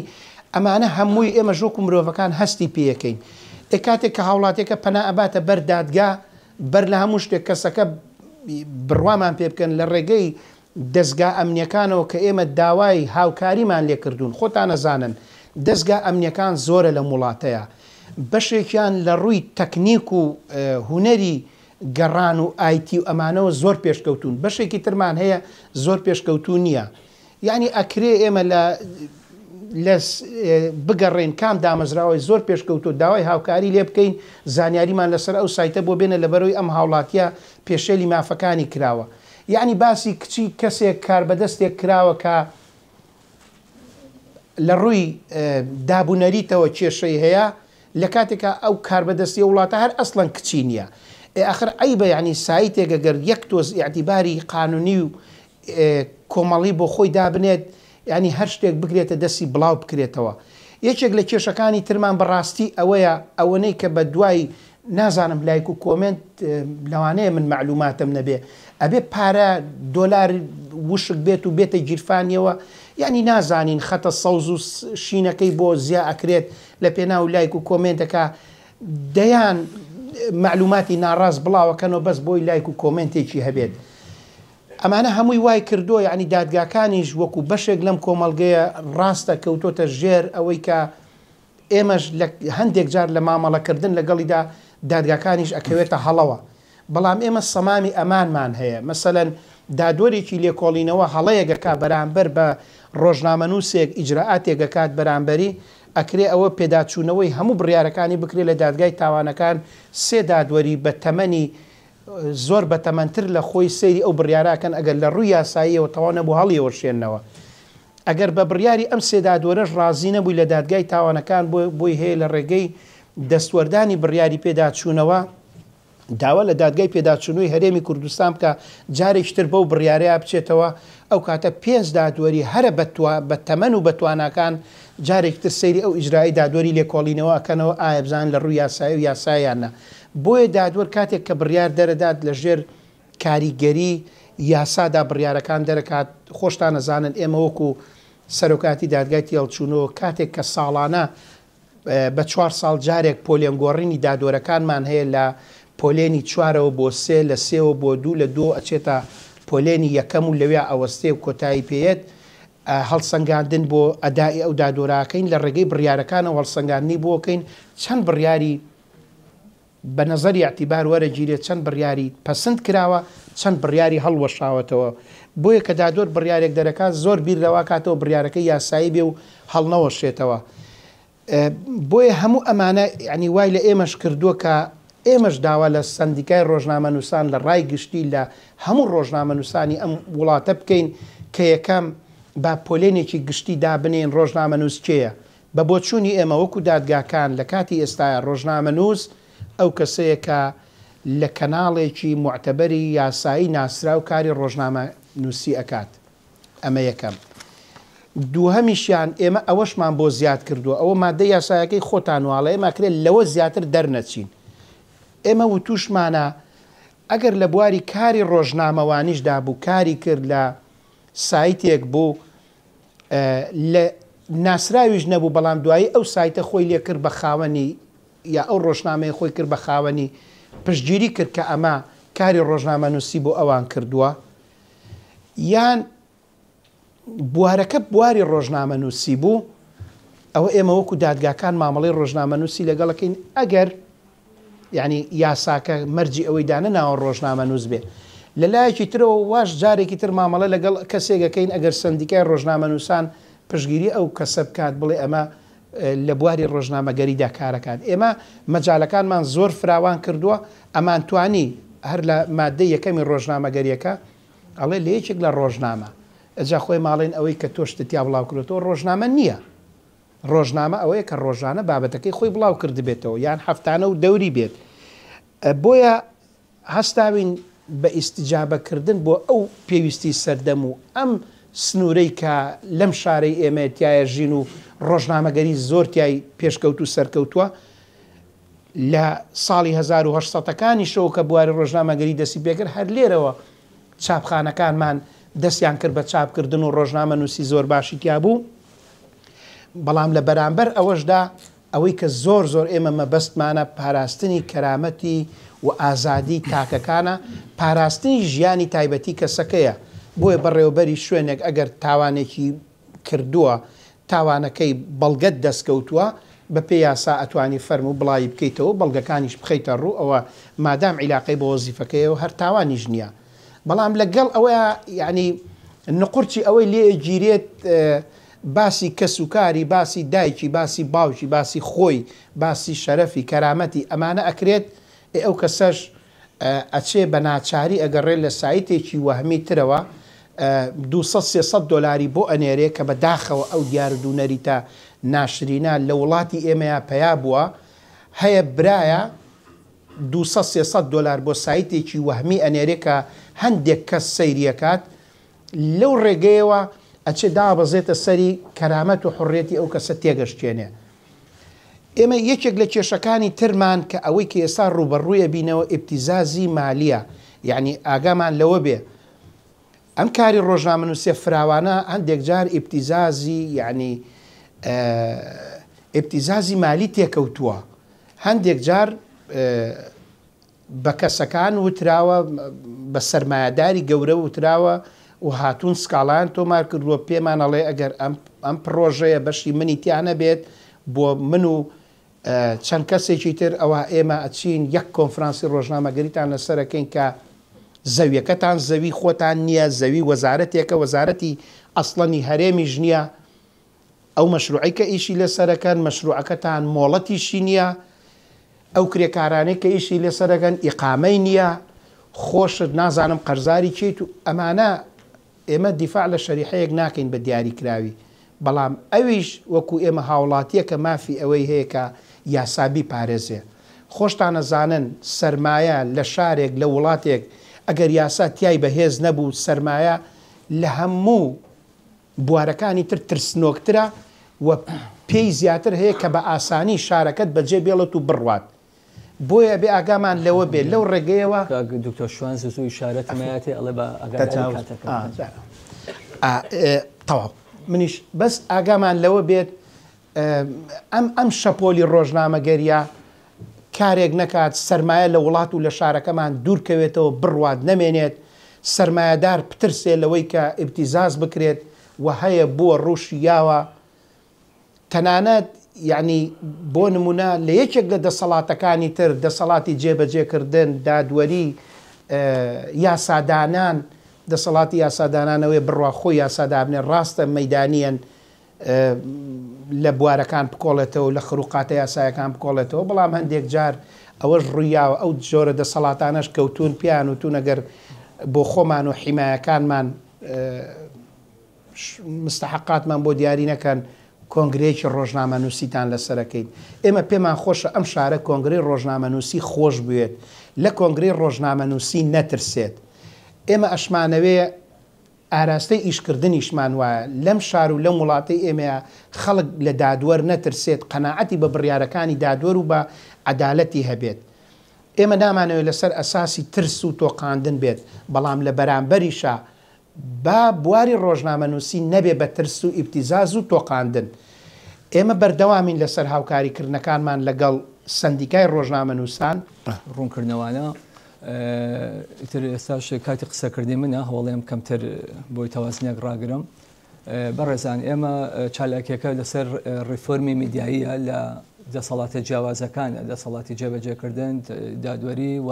ئەمانە هەمووی ئێمەش وەکو مرۆڤەکان هەستی پێیەکەین ئێ کاتێک کە هاوڵاتیەکە پەنا ئەباتە بەر دادگا بەر لە هەموو شتێک کەسەکە بڕوامان پێ بکەن لە ڕێگەی دەزگا ئەمنیەکانەوە کە ئێمە داوای هاوکاریمان لێ کردوون خۆتان ئەزانن دەزگا ئەمنیەکان زۆرە لەم وڵاتەیا بەشێکیان لە ڕووی تەکنیک و هونەری گەڕان و ئایتی و ئەمانەوە زۆر پێشکەوتوون بەشێکی ترمان هەیە زۆر پێشکەوتوو نییە یانی ئەکرێ ئێمە لە لە بگەڕێین کام دامەزراوەی زۆر پێشکەوتووە داوای هاوکاری لێ بکەین زانیاریمان لەسەر ئەو سایتە بۆ بێنە لەبەرەوەی ئەم هاوڵاتیە پێشێلی مافەکانی کراوە یانی باسی کچی کەسێک کاربەدەستێک کراوە کە لە ڕووی دابونەریتەوە کێشەی هەیە لە کاتێکا ئەو کاربەدەستی وڵاتە هەر ئەسڵەن کچی نییە ئێ ئاخر عەیبە یانی سایتێک ئەگەر یەک تۆز ئیعتیباری قانونی و کۆمەڵی بۆ خۆی دابنێت یانی هەر شتێک بگرێتە دەستی بڵاو بکرێتەوە یەکێک لە کێشەکانی ترمان بەڕاستی ئەوەیە ئەوەنەی کە بە دوای نازانم لایک و کۆمێنت لەوانەیە من مەعلوماتم نەبێ ئەبێ پارە دۆلار وشک بێت و بێتە گیرفانیەوە یانی نازانین خەتە سەوز و شینەکەی بۆ زیا ئەکرێت لە پێناو لایک و کۆمێنتەکە دەیان مەعلوماتی ناڕاست بڵاوەکەنەوە بەس بۆی لایک و کۆمێنتێکی هەبێت ئەمانە هەمووی وای کردووە یانی دادگاکانیش وەکو بەشێک لەم کۆمەڵگەیە ڕاستە کەوتۆتە ژێر ئەوەی کە ئێمەش لە هەندێک جار لە مامەڵەکردن لەگەڵیدا دادگاکانیش ئەکەوێتە هەڵەوە بەڵام ئێمە سەمامی ئەمانمان هەیە مەسەلەن دادوەرێکی لێکۆڵینەوە هەڵەیەک ئەکا بەرامبەر بە ڕۆژنامەنووسێک ئیجرائاتێک ئەکات بەرامبەری ئەکرێ ئەوە پێداچوونەوەی هەموو بڕیارەکانی بکرێ لە دادگای تاوانەکان سێ دادوەری بە تەمەنی زۆر بەتەمەنتر لە خۆی سەیری ئەو بڕیارە ئەکەن ئەگەر لە ڕووی یاساییەوە تەواو نەبوو هەڵیەوەشێننەوە. ئەگەر بە بڕیاری ئەم سێ دادوەرەش ڕازی نەبووی لە دادگای تاوانەکان بۆی هەیە لە ڕێگەی دەستوەردانی بڕیاری پێداچوونەوە داوا لە دادگای پێداچوونەوەی هەرێمی کوردستان بکا جارێکی تر بەو بڕیارەیا بچێتەوە، ئەو کاتە پێنج دادوەری هەرە بە تەمەن و بەتواناکان جارێکی تر سەیری ئەو ئیجرائەی دادوەری لێکۆڵینەوە ئەکەنەوە ئایا بزانن لە ڕووی یاسایی و یاسایە یان نا. بۆیە دادوەر کاتێک کە بڕیار دەرەدات لە ژێر کاریگەری یاسادا بڕیارەکان دەرەکات، خۆشتان ئەزانن ئێمە وەکو سەرۆکایەتی دادگای تێهەڵچوونەوە کاتێک کە ساڵانە بە چوار ساڵ جارێک پۆلێن گۆڕینی دادوەرەکانمان هەیە لە پۆلێنی چوارەوە بۆ سێ، لە سێوە بۆ دوو، لە دووەوە ئەچێتە پۆلێنی یەکەم و لەویا ئەوەستێ و کۆتایی پێیەت. هەڵسەنگاندن بۆ ئەدائی ئەو دادوەرەکەین لە ڕێگەی بڕیارەکانەوە هەڵسەنگاندنی بۆ ئەکەین چەند بڕیاری بە نەزەری ئیعتیبار وەرەگیرێت چەند بڕیاری پەسند کراوە چەند بڕیاری هەڵوەشاوەتەوە بۆیە کە دادوەر بڕیارێک دەرەکات زۆر بیر لەوە کاتەوە بڕیارەکەی یاسایی بێ و هەڵنەوەشێتەوە بۆیە هەموو ئەمانە یانی وای لە ئێمەش کردووە کە ئێمەش داوا لە سەندیکای ڕۆژنامەنووسان لە ڕای گشتی لە هەموو ڕۆژنامەنووسانی ئەم وڵاتە بکەین کە یەکەم با پۆلێنێکی گشتی دابنێین ڕۆژنامەنووس کێیە بە بۆچوونی ئێمە وەکو دادگاکان لە کاتی ئێستایا ڕۆژنامەنووس ئەو کەسەیە کە لە کەناڵێکی موعتەبەری یاسایی ناسراو کاری ڕۆژنامەنووسی ئەکات ئەمە یەکەم. دووهەمیشیان ئێمە ئەوەشمان بۆ زیاد کردووە ئەوە ماددەی یاسایەکەی خۆتان واڵە ئێمە ئەکرێ لەوە زیاتر دەرنەچین ئێمە وتوشمانە ئەگەر لە بواری کاری ڕۆژنامەوانیشدا بوو کاری کرد لە سایتێک بوو لە ناسراویش نەبوو بەڵام دوایی ئەو سایتە خۆی لێ کرد بە خاوەنی یا ئەو ڕۆژنامەیە خۆی کرد بە خاوەنی پشتگیری کرد کە ئەمە کاری ڕۆژنامەنووسی بۆ ئەوان کردووە یان بوارەکە بواری ڕۆژنامەنووسی بوو ئەوە ئێمە وەکو دادگاکان مامەڵەی ڕۆژنامەنووسی لەگەڵەکەین ئەگەر یانی یاساکە مەرجی ئەوەی دانەناوە ڕۆژنامەنووس بێ. لە لایەکی ترەوە واش جارێکی تر مامەڵە لەگەڵ کەسێک ئەکەین ئەگەر سەندیکای ڕۆژنامەنووسان پشتگیری ئەو کەسە بکات بڵێ ئەمە لە بواری ڕۆژنامەگەریدا کارەکات. ئێمە مەجالەکانمان زۆر فراوان کردووە، ئەمانتوانی هەر لە ماددەی یەکەمی ڕۆژنامەگەرییەکە ئەڵێ لە یەکێک لە ڕۆژنامە، ئەجا خۆی ماڵێن ئەوەی کە تۆ شتت تیا بڵاوکردۆتەوە ڕۆژنامە نییە. ڕۆژنامە ئەوەیە کە ڕۆژانە بابەتەکەی خۆی بڵاو کردبێتەوە یان هەفتانە و دەوری بێت. بۆیە هەستاوین بە ئیستجابە کردن بۆ ئەو پێویستی سەردەم و ئەم سنوورەی کە لەم شارەی ئێمە تیایا ژین و ڕۆژنامەگەری زۆر تیای پێشکەوت و سەرکەوتووە لە ساڵی 1800 ەکانیشەوە کە بواری ڕۆژنامەگەری دەستی پێکرد هەر لێرەوە چاپخانەکانمان دەستیان کرد بە چاپکردن و ڕۆژنامەنووسی زۆر باشی تیا بوو. بەڵام لە بەرامبەر ئەوەشدا ئەوەی کە زۆر زۆر ئێمە مەبەستمانە پاراستنی کەرامەتی و ئازادی تاکەکانە، پاراستنی ژیانی تایبەتی کەسەکەیە، بۆیە بەڕێوەبەری شوێنێک ئەگەر تاوانێکی کردووە، تاوانەکەی بەڵگەت دەستکەوتووە، بەپێی یاسا ئەتوانی فەرموو بڵاوی بکەیتەوە و بەڵگەکانیش بخەیتە ڕوو، ئەوە مادام عیلاقەی بە وەزیفەکەیەوە هەر تاوانیش نییە. بەڵام لەگەڵ ئەوەیا یانی نقورچی ئەوەی لێ ئەگیرێت باسی کەس و کاری باسی دایکی باسی باوکی باسی خۆی باسی شەرەفی کەرامەتی ئەمانە ئەکرێت ئێ ئەو کەسەش ئەچێ بە ناچاری ئەگەڕێ لە سایتێکی وەهمی ترەوە 200 300 دۆلاری بۆ ئەنێرێ کە بە داخەوە ئەو دیاردو نەریتە ناشرینە لە وڵاتی ئێمەیا پەیا بووە هەیە برایە 200 300 دۆلار بۆ سایتێکی وەهمی ئەنێرێ کە هەندێک کەس سەیری ئەکات لەو ڕێگەیەوە ئەچێ دابەزێتە سەری کەرامەت و حوڕیەتی ئەو کەسە تێگەشکێنێ. ئێمە یەکێک لە کێشەکانی ترمان کە ئەوەی کە ئێستا ڕووبەڕووی ئەبینەوە ئیبتیزازی مالیە یەعنی ئاگامان لەوە بێ ئەم کاری ڕۆژنامەنووسیە فراوانە هەندێک جار ئیبتیزازی یەعنی ئیبتیزازی مالی تێکەوتووە هەندێک جار بە کەسەکان وتراوە، بە سەرمایەداری گەورە وتراوە و هاتوون سکاڵایان تۆمار کردووە، پێمان ئەڵێ ئەگەر ئەم ئەم پڕۆژەیە بەشی منی تیا نەبێت بۆ من و چەند کەسێکی تر ئەوا ئێمە ئەچین یەک کۆنفرانسی ڕۆژنامەگەریتان لەسەر ئەکەین کە زەویەکەتان زەوی خۆتان نییە، زەوی وەزارەتێکە، وەزارەتی ئەسڵەنی هەرێمیش نییە، ئەو مەشروعەی کە ئیشی لەسەرەکەن مەشروعەکەتان مۆڵەتیشی نییە، ئەو کرێکارانەی کە ئیشی لەسەرەکەن ئیقامەی نییە، خۆشت نازانم قەرزاری کێیت و ئەمانە. ئێمە دیفاع لە شەریحەیەک ناکەین بە دیاریکراوی، بەڵام ئەویش وەکو ئێمە هاوڵاتییەکە مافی ئەوەی هەیە کە یاسا بیپارێزێ. خۆشتان ئەزانن سەرمایە لە شارێک لە وڵاتێک ئەگەر یاسا تیای بەهێز نەبوو سەرمایە لە هەموو بوارەکانی تر ترسنۆکترە و پێی زیاتر هەیە کە بە ئاسانی شارەکەت بەجێ بێڵێت و بڕوات. بۆیە ئەبێ ئاگامان لەوە بێ لەو ڕێگەیەوە. کاک دکتۆر شوان زوو زوو ئیشارەتم ئەیاتێ ئەڵێ با ئاگاداری کاتەکەم بکەن. تەواو منیش بەس ئاگامان لەوە بێت ئەم ئەم شەپۆلی ڕۆژنامەگەریە کارێک نەکات سەرمایە لە وڵات و لە شارەکەمان دوور کەوێتەوە بڕوات نەمێنێت سەرمایەدار بترسێ لەوەی کە ئیبتیزاز بکرێت و هەیە بووە ڕووشی یاوە تەنانەت یەعنی بۆ نموونە لە یەکێک لە دەسەڵاتەکانی تر، دەسەڵاتی جێبەجێکردن، دادوەری، یاسادانان، دەسەڵاتی یاسادانان ئەوەیە بڕوا خۆی یاسا دابنێ، ڕاستە مەیدانییەن لە بوارەکان بکۆڵێتەوە و لە خروقاتە یاسایەکان بکۆڵێتەوە، بەڵام هەندێک جار ئەوەش ڕوویاوە، ئەو جۆرە دەسەڵاتانەش کەوتوون پێیان وتوون ئەگەر بۆ خۆمان و حیمایەکانمان مستحقاتمان بۆ دیاری نەکەن کۆنگرەیەکی ڕۆژنامەنووسیتان لەسەر ئەکەین. ئێمە پێمان خۆشە ئەم شارە کۆنگرەی ڕۆژنامەنووسی خۆش بوێت، لە کۆنگرەی ڕۆژنامەنووسی نەترسێت. ئێمە ئەشمانەوێ ئاراستەی ئیشکردنیشمان وایە لەم شار و لەم وڵاتەی ئێمەیا خەڵک لە دادوەر نەترسێت، قەناعەتی بە بڕیارەکانی دادوەر و بە عەدالەتی هەبێت. ئێمە نامانەوێ لەسەر ئەساسی ترس و تۆقاندن بێت، بەڵام لە بەرامبەریشا با بواری ڕۆژنامەنووسی نەبێ بە ترس و ئیبتیزاز و تۆقاندن. ئێمە بەردەوامین لەسەر هاوکاریکردنەکانمان لەگەڵ سەندیکای ڕۆژنامەنووسان. ڕوونکردنەوانە. ئیتر ئێستاش کاتی قسەکردنی منە، هەوڵێم کەمتر بۆی تەوازنێک ڕاگرم. بەڕێزان ئێمە چالاکیەکە لەسەر ڕیفۆرمی میدیاییە لە دەسەڵاتە جیاوازەکانە، دەسەڵاتی جێبەجێکردن، دادوەری و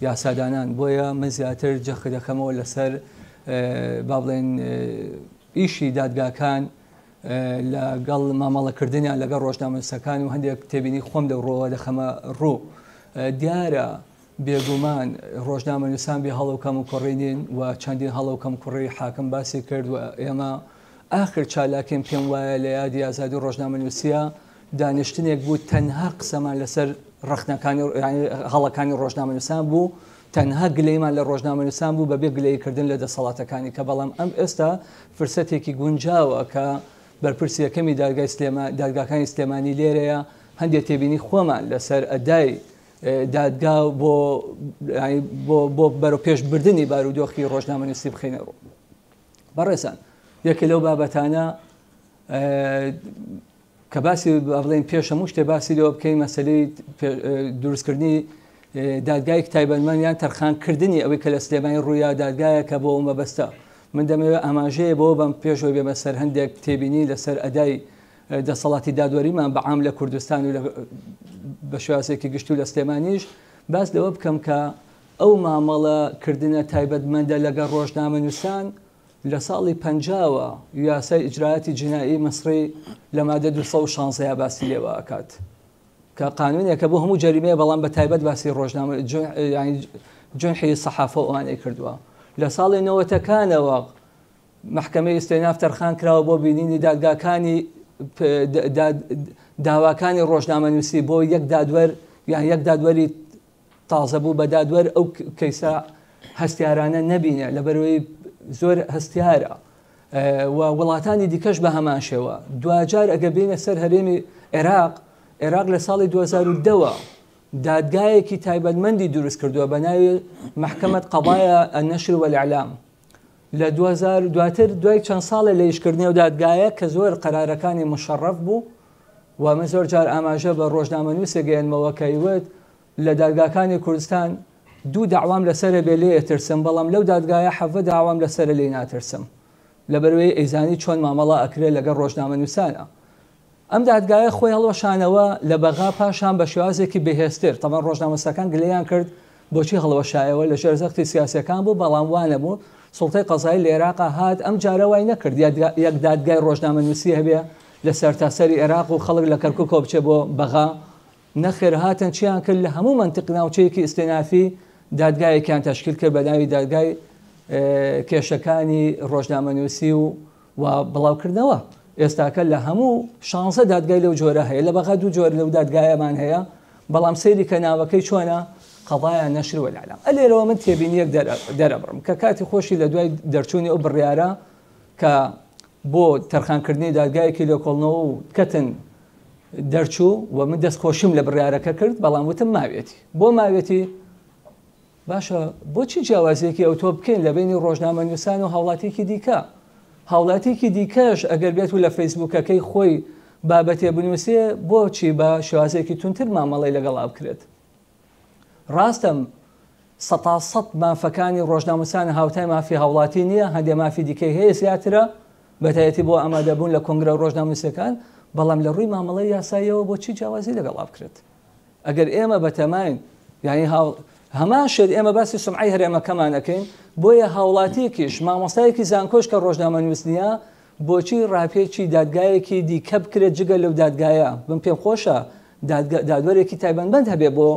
یاسادانان، بۆیە من زیاتر جەخت دەکەمەوە لەسەر با بڵێن ئیشی دادگاکان لەگەڵ مامەڵەکردنیان لەگەڵ ڕۆژنامەنووسەکان و هەندێک تێبینی خۆم لەو ڕۆوە دەخەمە ڕوو. دیارە بێگومان ڕۆژنامەنووسان بێ هەڵە و کەموکوڕی نین و چەندین هەڵە و کەمکوڕی حاکم باسی کرد و ئێمە ئاخر چالاکیم پێم وایە لە یادی ئازادی ڕۆژنامەنووسیە دانیشتنێک بوو تەنها قسەمان لەسەر ڕەخنەکانی هەڵەکانی ڕۆژنامەنووسان بوو، تەنها گلەیمان لە ڕۆژنامەنووسان بوو بەبێ گلەییکردن لە دەسەڵاتەکانی کە بەڵام ئەم ئێستا فرسەتێکی گونجاوە کە بەرپرسی یەکەمی دادگای سلێما دادگاکانی سلێمانی لێرەیە هەندێک تێبینی خۆمان لەسەر ئەدای دادگا بۆ بۆ بۆ بەرەو پێشبردنی بارودۆخی ڕۆژنامەنووسی بخەینە ڕوو. بەڕێزان یەکێ لەو بابەتانە کە باسی با بڵێین پێش هەموو شتێ باسی لەوە بکەین مەسەلەی دروستکردنی دادگایەکی تایبەتمەند یان تەرخانکردنی ئەوەی کە لە سلێمانی ڕوویا دادگایەکە بۆ ئەو مەبەستە من دەمەوێت ئاماژەیە بۆ بەم پێشەوەی بێمە سەر هەندێک تێبینی لەسەر ئەدای دەسەڵاتی دادوەریمان بە عام لە کوردستان و بە شێوازێکی گشتی و لە سلێمانیش باس لەوە بکەم کە ئەو مامەڵە کردنە تایبەتمەندە لەگەڵ ڕۆژنامەنووسان لە ساڵی پەنجاوە یاسای ئیجرائاتی جینائی میسری لە مادە 216 یا باسی لێوە ئەکات کە قانونێکە بۆ هەموو جەریمەیە بەڵام بە تایبەت باسی ڕۆژنامە جنحی سەحافە و ئەوانەی کردووە لە ساڵی نەوەتەکانەوە محکمەی ئیستێناف تەرخان کراوە بۆ بینینی دادگاکانی داواکانی ڕۆژنامەنووسی بۆ یەک دادوەر یان یەک دادوەری تازە بوو بە دادوەر ئەو کەیسە هەستیارانە نەبینێ لەبەرەوەی زۆر هەستیارە و وڵاتانی دیکەش بە هەمان شێوە دواجار ئەگە بینە سەر هەرێمی عێراق عێراق لە ساڵی 2010ەوە دادگایەکی تایبەتمەندی دروست کردووە بە ناوی محکمەت قەضایا النشر والإعلام لە 2000 دواتر دوای چەند ساڵێ لە ئیشکردنی ئەو دادگایە کە زۆر قەرارەکانی مشەڕەف بوو و من زۆر جار ئاماژە بە ڕۆژنامەنووسێک گەیەنمەوە کە ئەیوت لە دادگاکانی کوردستان دوو دەعوام لەسەرە بێ لێ ئەترسم بەڵام لەو دادگایە حەڤە داوام لەسەرە لێی ناترسم لەبەرئەوەی ئەیزانی چۆن مامەڵە ئەکرێ لەگەڵ ڕۆژنامەنووسانا ئەم دادگایە خۆی هەڵوەشانەوە لە بەغا پاشان بە شێوازێکی بەهێزتر تەبعەن ڕۆژنامەنووسەکان گلەیان کرد بۆچی هەڵوەشایەوە لەژێر زەختی سیاسیەکان بوو بەڵام وانەبوو سوڵتەی قەزایی لە ئێراقا هات ئەم جارە وای نەکرد یەک دادگای ڕۆژنامەنووسی هەبێ لە سەرتاسەری ئێراق و خەڵک لە کەرکوکەوە بچێ بۆ بەغا نەخێر هاتن چیان کرد لە هەموو مەنتق ناوچەیەکی ئیستێنافی دادگایەکیان تەشکیل کرد بە ناوی دادگای کێشەکانی ڕۆژنامەنووسی و و بڵاوکردنەوە. ئێستاکە لە هەموو شانزە دادگای لەو جۆرە هەیە، لە بەغا دوو جۆر لەو دادگایەمان هەیە، بەڵام سەیری کە ناوەکەی چۆنە، قضایا نشر والإعلام. ئەلێرەوە من تێبینیەک دەرەبڕم کە کاتی خۆشی لە دوای دەرچوونی ئەو بڕیارە کە بۆ تەرخانکردنی دادگایەکی لێکۆڵنەوە و کەتن دەرچوو و من دەستخۆشیم لە بڕیارەکە کرد، بەڵام وتم ماوێتی. بۆ ماوێتی؟ باشە بۆچی جیاوازیەکی ئەوتۆ بکەین لە بەینی ڕۆژنامەنووسان و هاوڵاتیەکی دیکە؟ هاوڵاتیەکی دیکەش ئەگەر بێت و لە فەیسبووکەکەی خۆی بابەتێ بنووسێ بۆچی بە شێوازێکی توندتر مامەڵەی لەگەڵا بکرێت؟ ڕاستە سەتا سەد مافەکانی ڕۆژناموسان هاوتای مافی هاوڵاتی نییە، هەندێ مافی دیکەی هەیە زیاترە، بەتایەتی بۆ ئامادەبوون لە کۆنگرە ڕۆژنامەنووسەکان، بەڵام لە ڕووی مامەڵەی یاساییەوە بۆچی جیاوازی لەگەڵا بکرێت؟ ئەگەر ئێمە بەتەماین یانی هاو هەمان شت ئێمە باسی سومعەی هەرێمەکەمان ئەکەین، بۆیە هاوڵاتیەکیش مامۆستایەکی زانکۆش کە ڕۆژنامەنووس نییە بۆچی ڕاپێچی دادگایەکی دیکە بکرێت جگە لەو دادگایە؟ من پێم خۆشە دادوەرێکی تایبەتمەند هەبێ بۆ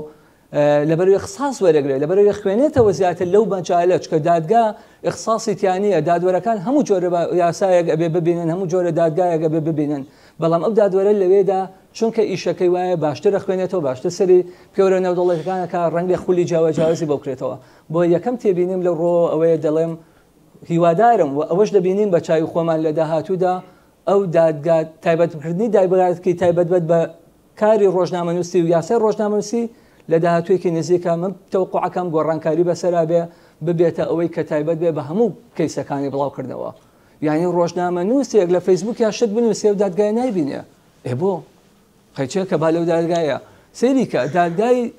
لەبەرەوەی اختصاص وەرەگرێت، لەبەرەوەی خوێنێتەوە زیاتر لەو مەجالە، چونکە دادگا اختصاصی تیا نییە، دادوەرەکان هەموو جۆرە یاسایەک ئەبێ ببینن، هەموو جۆرە دادگایەک ئەبێ ببینن، بەڵام ئەو دادوەرە لەوێدا چونکە ئیشەکەی وایە باشتر ئەخوێنێتەوە، باشتر سەری پێوەرە نێودەوڵەتیەکان ئەکا، ڕەنگە خولی جیاوازی بۆ بکرێتەوە. بۆ یەکەم تێبینیم لەو ڕووەوە ئەوەیە دەڵێم هیوادارم و ئەوەش دەبینین بە چاوی خۆمان لە داهاتوودا ئەو دادگا تایبەتکردنی دادگاکی تایبەت بە کاری ڕۆژنامەنووسی و یاسای ڕۆژنامەنووسی لە داهاتوویەکی نزیکە من تەوقعەکەم گۆڕانکاری بەسەرا بێ ببێتە ئەوەی کە تایبەت بێ بە هەموو کەیسەکانی بڵاوکردنەوە. یعنی ڕۆژنامەنووسێک لە فەیسبوک یا شت بنووسێ و دادگای نایبینێ، ئێ بۆ قەیچێکە با لەو دادگایە سەیری کە دادگای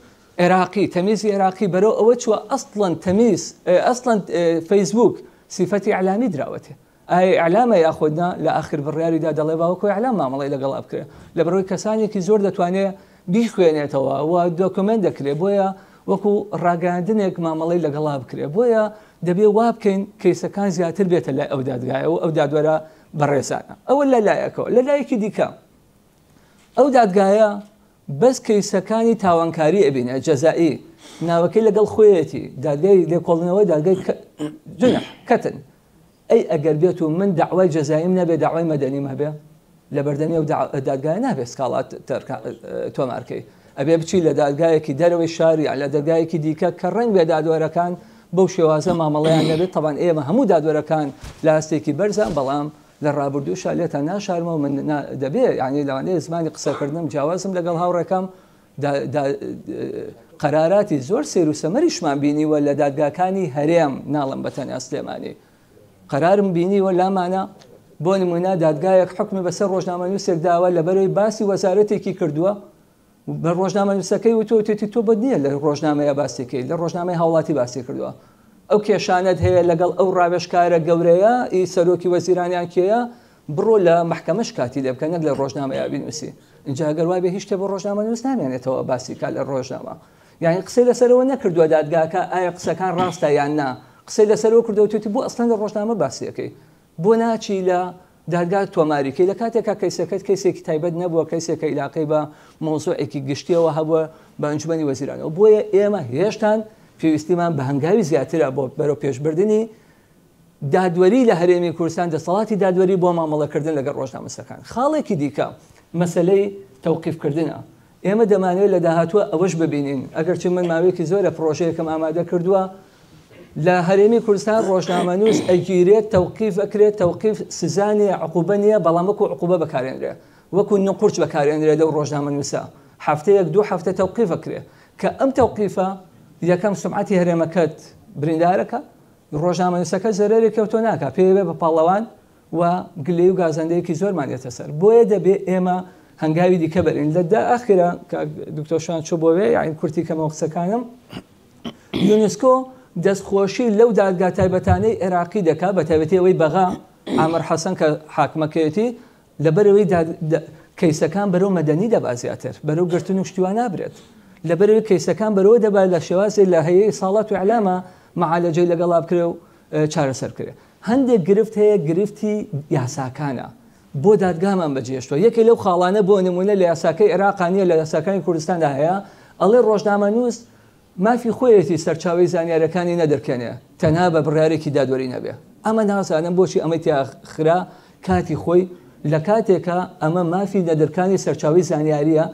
عێراقی تەمیزی عێراقی بەرەو ئەوە چووە ئەسڵەن تەمیز ئەسڵەن فەیسبوک سیفەتی ئیعلامی دراوەتێ، ئایا ئیعلامە یاخود نا؟ لە ئاخر بڕیاریدا دەڵێ با وەکو ئیعلام مامەڵەی لەگەڵا بکرێ، لەبەرئەوەی کەسانێکی زۆر دەتوانێ بیخوێنێتەوە و دۆکۆمێنت دەکرێ، بۆیە وەکو ڕاگەیاندنێک مامەڵەی لەگەڵا بکرێ. بۆیە دەبێ وا بکەین کەیسەکان زیاتر بێتە لای ئەو دادگایە و ئەو دادوەرە بەڕێزانە. ئەوە لە لایەکەوە. لە لایەکی دیکە ئەو دادگایە بەس کەیسەکانی تاوانکاری ئەبینێ، جەزائی، ناوەکەی لەگەڵ خۆیەتی، دادگای لێکۆڵینەوە، دادگای جنح، کەتن. ئەی ئەگەر بێت و من دەعوای جەزاییم نەبێ دەعوای مەدەنیم هەبێ لە بەردەمی ئەو دادگایە نابێ سکاڵا تۆمارکەی، ئەبێ بچی لە دادگایەکی دەرەوەی شار یان لە دەرگایەکی دیکە کە ڕەنگ بێ دادوەرەکان بەو شێوازە مامەڵەیان نەبێت. تەبان ئێمە هەموو دادوەرەکان لە ئاستێکی بەرزان، بەڵام لە ڕابردووشا لێتان ناشارمەوە من دەبێ یعنی لەوانەیە زمانی قسەکردنم جیاوازم لەگەڵ هاوڕێکەم، قەراراتی زۆر سەیر و سەمەریشمان بینیوە لە دادگاکانی هەرێم، ناڵم بە تەنیا سلێمانی، قەرارم بینیوە لامانە بۆ نمونە دادگایەک حکومی بەسەر ڕۆژنامەنووسێک داوە لەبەرەوەی باسی وەزارەتێکی کردووە، بە ڕۆژنامەنووسەکەی وتوویەتی تۆ بۆت نییە لە ڕۆژنامەیە باسیکەی، لە ڕۆژنامەی هاوڵاتی باسی کردووە، ئەو کێشانەت هەیە لەگەڵ ئەو ڕاوێژکارە گەورەیە ئی سەرۆکی وەزیرانیان کێیە، بڕۆ لە مەحکەمە شکاتی لێ بکە نەک لە ڕۆژنامەیا بینووسی. ئینجا ئەگەر وابێ هیچ شتێ بۆ ڕۆژنامەنووس نامێنێتەوە باسی کا لە ڕۆژنامە. یانی قسەی لەسەرەوە نەکردووە دادگاکە ئایا قسەکان ڕاستە یان نا، قسەی لەسەرەوە کردووە وتویەتی بۆ ئەسڵەن لە ڕۆژنامە باسی ئەکەی، بۆ ناچی لە دادگا تۆماری کەی، لە کاتێکا کەیسەکەت کەیسێکی تایبەت نەبووە، کەیسێکە ئیلاقەی بە مەوزوعێکی گشتیەوە هەبووە بە ئەنجومەنی وەزیرانەوە. بۆیە ئێمە هێشتان پێویستیمان بە هەنگاوی زیاترە بۆ بەرەو پێشبردنی دادوەری لە هەرێمی کوردستان، دەسەڵاتی دادوەری بۆ مامەڵەکردن لەگەڵ ڕۆژنامەنووسەکان. خاڵێکی دیکە مەسەلەی تەوقیفکردنە. ئێمە دەمانەوێت لە داهاتووە ئەوەش ببینین، ئەگەرچی من ماوەیەکی زۆرە پڕۆژەیەکم ئامادە کردووە، لە هەرێمی کوردستان ڕۆژنامەنووس ئەگیرێت، تەوقیف ئەکرێت، تەوقیف سزا نییە، عقوبە نییە، بەڵام وەکو عقوبە بەکارێنرێ، وەکو نقورچ بەکارێنرێ لەو ڕۆژنامەنووسە، هەفتەیەک دوو هەفتە تەوقیف ئەکرێ، کە ئەم تەوقیفە یەکەم سومعەتی هەرێمەکەت بریندارەکە، ڕۆژنامەنووسەکە زەرەرێکی ئەوتۆ ناکا، پێی بێ بە پاڵەوان و گلەیی و گازەندەیەکی زۆرمان دێتە سەر. بۆیە دەبێ ئێمە هەنگاوی دیکە بەرین. لە ئاخرا کاک دکتۆر شوان چۆ بۆ وێ، یعنی کورتی کەمەوە قسەکانم، یونسکۆ دەستخۆشی لەو دادگا تایبەتانەی عێراقی دەکا، بە تایبەتی ئەوەی بەغا عامر حەسەن کە حاکمەکەیەتی، لەبەرئەوەی کەیسەکان بەرەو مەدەنی دەبا زیاتر بەرەو گرتن و شتی وا نابرێت، لەبەرئەوەی کەیسەکان بەرەوە دەبا لە شێوازێ لە هەیەی ساڵات و ئیعلامە معالەجەی لەگەڵا بکرێ و چارەسەر بکرێ. هەندێک گرفت هەیە گرفتی یاساکانە بۆ دادگامان بەجێهێشتووە. یەکێ لەو خاڵانە بۆ نمونە لە یاساکەی عێراقا نییە، لە یاساکانی کوردستاندا هەیە، ئەڵێ ڕۆژنامەنووس مافی خۆیەتی سەرچاوەی زانیارەکانی نەدرکێنێ تەنها بە بڕیارێکی دادوەری نەبێ. ئەمە نازانم بۆچی ئەمەی تیا خرا کاتی خۆی، لە کاتێکا ئەمە مافی نەدرکانی سەرچاوەی زانیارییە،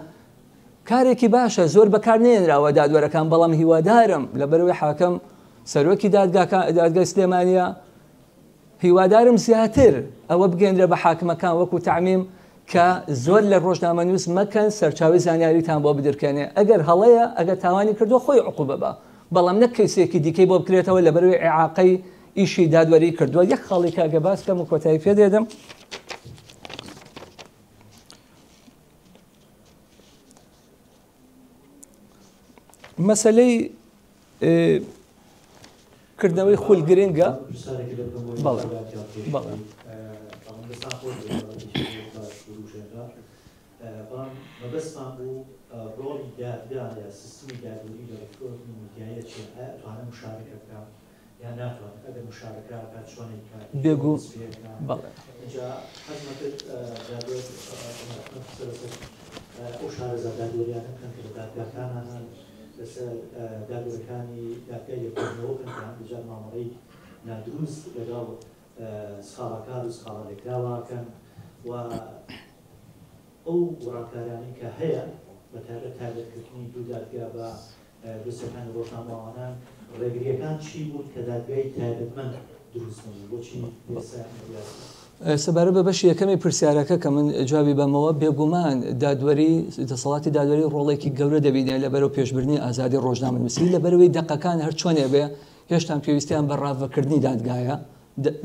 کارێکی باشە زۆر بەکار نەیەنراوە دادوەرەکان، بەڵام هیوادارم لەبەرئەوەی حاکم سەرۆکی دادگای سلێمانییە، هیوادارم زیاتر ئەوە بگەیەنرێ بە حاکمەکان وەکو تەعمیم کە زۆر لە ڕۆژنامەنووس مەکەن سەرچاوەی زانیاریتان بۆ بدرکێنێ ئەگەر هەڵەیە ئەگەر تاوانی کردووە خۆی عقوبە بە بەڵام نەک کەیسێکی دیکەی بۆ بکرێتەوە لەبەرئەوەی ئیعاقەی ئیشی دادوەری کردووە یەک خاڵی کە ئەگەر باس کەم و کۆتایی پێ دێنم مەسەلەی کردنەوەی خول گرنگە. بەڵێ بەڵێ. مەبەستمان بوو ڕۆڵی دادگا یا سیستمی دادوەری لە ڕێکخراوی میدیایە چیە؟ ئایا ئەتوانێ مشارەکە بکا یا ناتوانێت؟ ئەگەر مشارەکە بکات چۆن ئەیکات؟ بێگو دەست پێ ئەکا؟ بەڵێ. ئینجا حەزم ئەکرد دادوەر عومەر ئەحمەد قسە لەسەر ئەو شارەزا دادوەریانە بکەن کە لە دادگاکانا هەن، لەسەر دادوەرەکانی دادگای لێکۆڵینەوە بکەن کە هەندێک جار مامەڵەی نادروست لەگەڵ سکاڵاکار و سکاڵالێکراوە ئەکەن و ئەو گۆڕانکاریانەی کە هەیە بە تایبەت تایبەتکردنی دوو دادگا بە دۆسیەکانی ڕۆژنامەوانان، ڕێگرییەکان چی بوون کە دادگای تایبەتمەند دروست نەبوو؟ بۆچی ئێستا ئەم بڕیارە؟ سەبارەت بە بەشی یەکەمی پرسیارەکە کە من جوابی بەمەوە، بێگومان دادوەری، دەسەڵاتی دادوەری ڕۆڵێکی گەورە دەبینێ لە بەرەو پێشبردنی ئازادی ڕۆژنامەنووسی، لەبەرئەوەی دەقەکان هەرچۆنێ بێ هێشتان پێویستیان بە ڕاڤەکردنی دادگایە،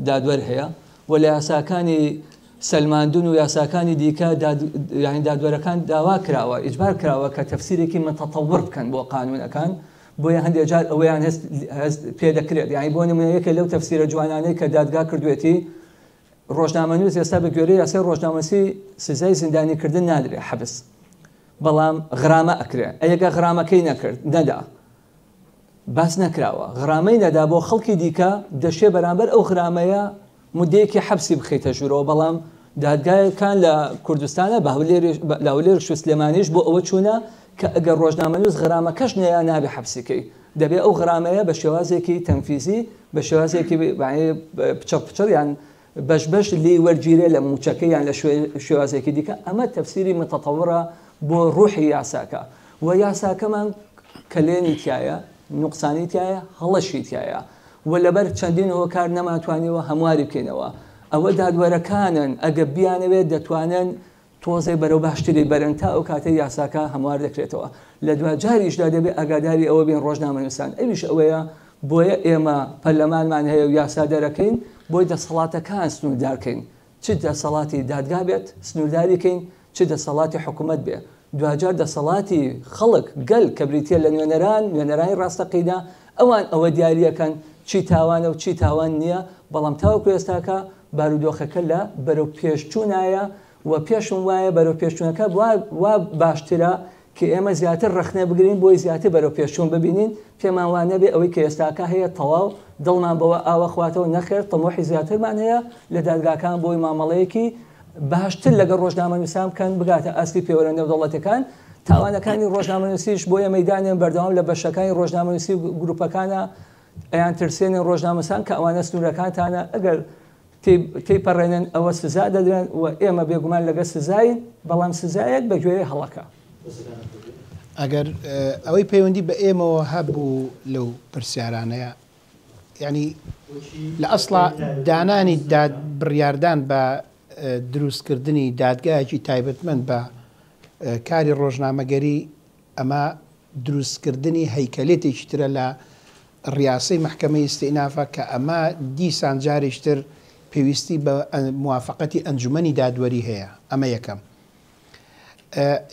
دادوەر هەیە و لە یاساکانی سەلماندن و یاساکانی دیکە یانی دادوەرەکان داوا کراوە، ئیجبار کراوە کە تەفسیرێکی متطور بکەن بۆ قانونەکان، بۆیە هەندێک جار ئەوەیان هەست هەست پێ دەکرێت. یانی بۆ نمونە یەکێک لەو تەفسیرە جوانانەی کە دادگا کردوێتی، ڕۆژنامەنووس ئێستا بە گوێرەی یاسای ڕۆژنامەنووسی سزای زیندانیکردن نادرێ، حەبس، بەڵام غرامە ئەکرێ. ئەگە غرامەکەی نەکرد، نەدا، باس نەکراوە، غرامەی نەدا بۆ خەڵکی دیکە، دەشێ بەرامبەر ئەو غرامەیە مدەیەکی حەبسی بخەیتە ژوورەوە، بەڵام دادگایەکان لە کوردستانە بە لە هەولێرش و سلێمانیش بۆ ئەوە چوونە کە ئەگەر ڕۆژنامەنووس غرامەکەش نەیا نابێ حەبسی کەی، دەبێ ئەو غرامەیە بە شێوازێکی تەنفیزی، بە شێوازێکی پچڕ پچڕ یان بەش بەش لێی وەرگیرێ لە مووچەکەی یان لە شێوازێکی دیکە، ئەمە تەفسیری متطورە بۆ ڕوحی یاساکە و یاساکەمان کەلێنی تیایە، نوقسانی تیایە، هەڵەشی تیایە و لەبەر چەندین هۆکار نەمانتوانیوە هەمواری بکەینەوە. ئەوە دادوەرەکانن ئەگەر بیانەوێت دەتوانن تۆزێ بەرەو باشتری بەرن تا ئەو کاتەی یاساکە هەموار دەکرێتەوە. لە دواجاریشدا دەبێ ئاگاداری ئەوە بین ڕۆژنامەنووسان، ئەویش ئەوەیە بۆیە ئێمە پەرلەمانمان هەیە و یاسا دەرەکەین بۆی دەسەڵاتەکان سنووردار کەین، چ دەسەڵاتی دادگا بێت سنوورداری کەین، چ دەسەڵاتی حکوومەت بێ. دواجار دەسەڵاتی خەڵک، گەل، کە بریتییە لە نوێنەران، نوێنەرانی ڕاستەقینە، ئەوان ئەوە دیارییەکەن چی تاوانە و چی تاوان نییە، بەڵام تاوەکو ئێستاکە بارودۆخەکە لە بەرەو پێشچوونایە و پێشم وایە بەرەو پێشچوونەکە وا باشترە کە ئێمە زیاتر ڕەخنە بگرین بۆی زیاتر بەرەو پێشچوون ببینین، پێمان وا نەبێ ئەوەی کە ئێستاکە هەیە تەواو دڵمان بەوە ئاوە خواتەوە، نەخێر تموحی زیاترمان هەیە لە دادگاکان بۆی مامەڵەیەکی باشتر لەگەڵ ڕۆژنامەنووسان بکەن بگاتە ئاستی پێوەرە نێودەوڵەتیەکان. تاوانەکانی ڕۆژنامەنووسیش بۆ ئێمەی دانێن بەردەوام لە بەشەکانی ڕۆژنامەنووسی و گروپەکانە ئەیان ترسێنن ڕۆژنامەنووسان کە ئەوانە سنوورەکانتانە ئەگەر تێیپەڕێنن ئەوە سزا دەدرێن و ئێمە بێگومان لەگەڵ سزاین بەڵام سزایەک بە گوێرەی هەڵەکە. ئەگەر ئەوەی پەیوەندی بە ئێمەوە هەبوو لەو پرسیارانەیە یانی لە ئەسڵا دانانی داد بڕیاردان بە دروستکردنی دادگایەکی تایبەتمەند بە کاری ڕۆژنامەگەری ئەمە دروستکردنی هەیکەلێتێکی ترە لە ڕیاسەی مەحکەمەی ئیستئنافە کە ئەمە دیسان جارێکی تر پێویستی بە موافەقەتی ئەنجومەنی دادوەری هەیە ئەمە یەکەم.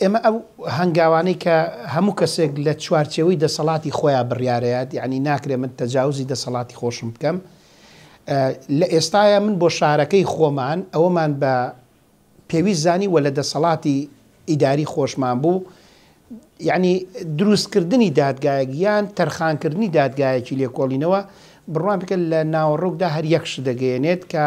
ئێمە ئەو هەنگاوانەی کە هەموو کەسێک لە چوارچێوەی دەسەڵاتی خۆیان بڕیارەیات یعنی ناکرێ من تەجاوزی دەسەڵاتی خۆشم بکەم لە ئێستایا من بۆ شارەکەی خۆمان ئەوەمان بە پێویست زانی وە لە دەسەڵاتی ئیداری خۆشمان بوو یعنی دروستکردنی دادگایەک یان تەرخانکردنی دادگایەکی لێکۆڵینەوە بڕوان بکە لە ناوەڕۆکدا هەر یەک شت دەگەیەنێت کە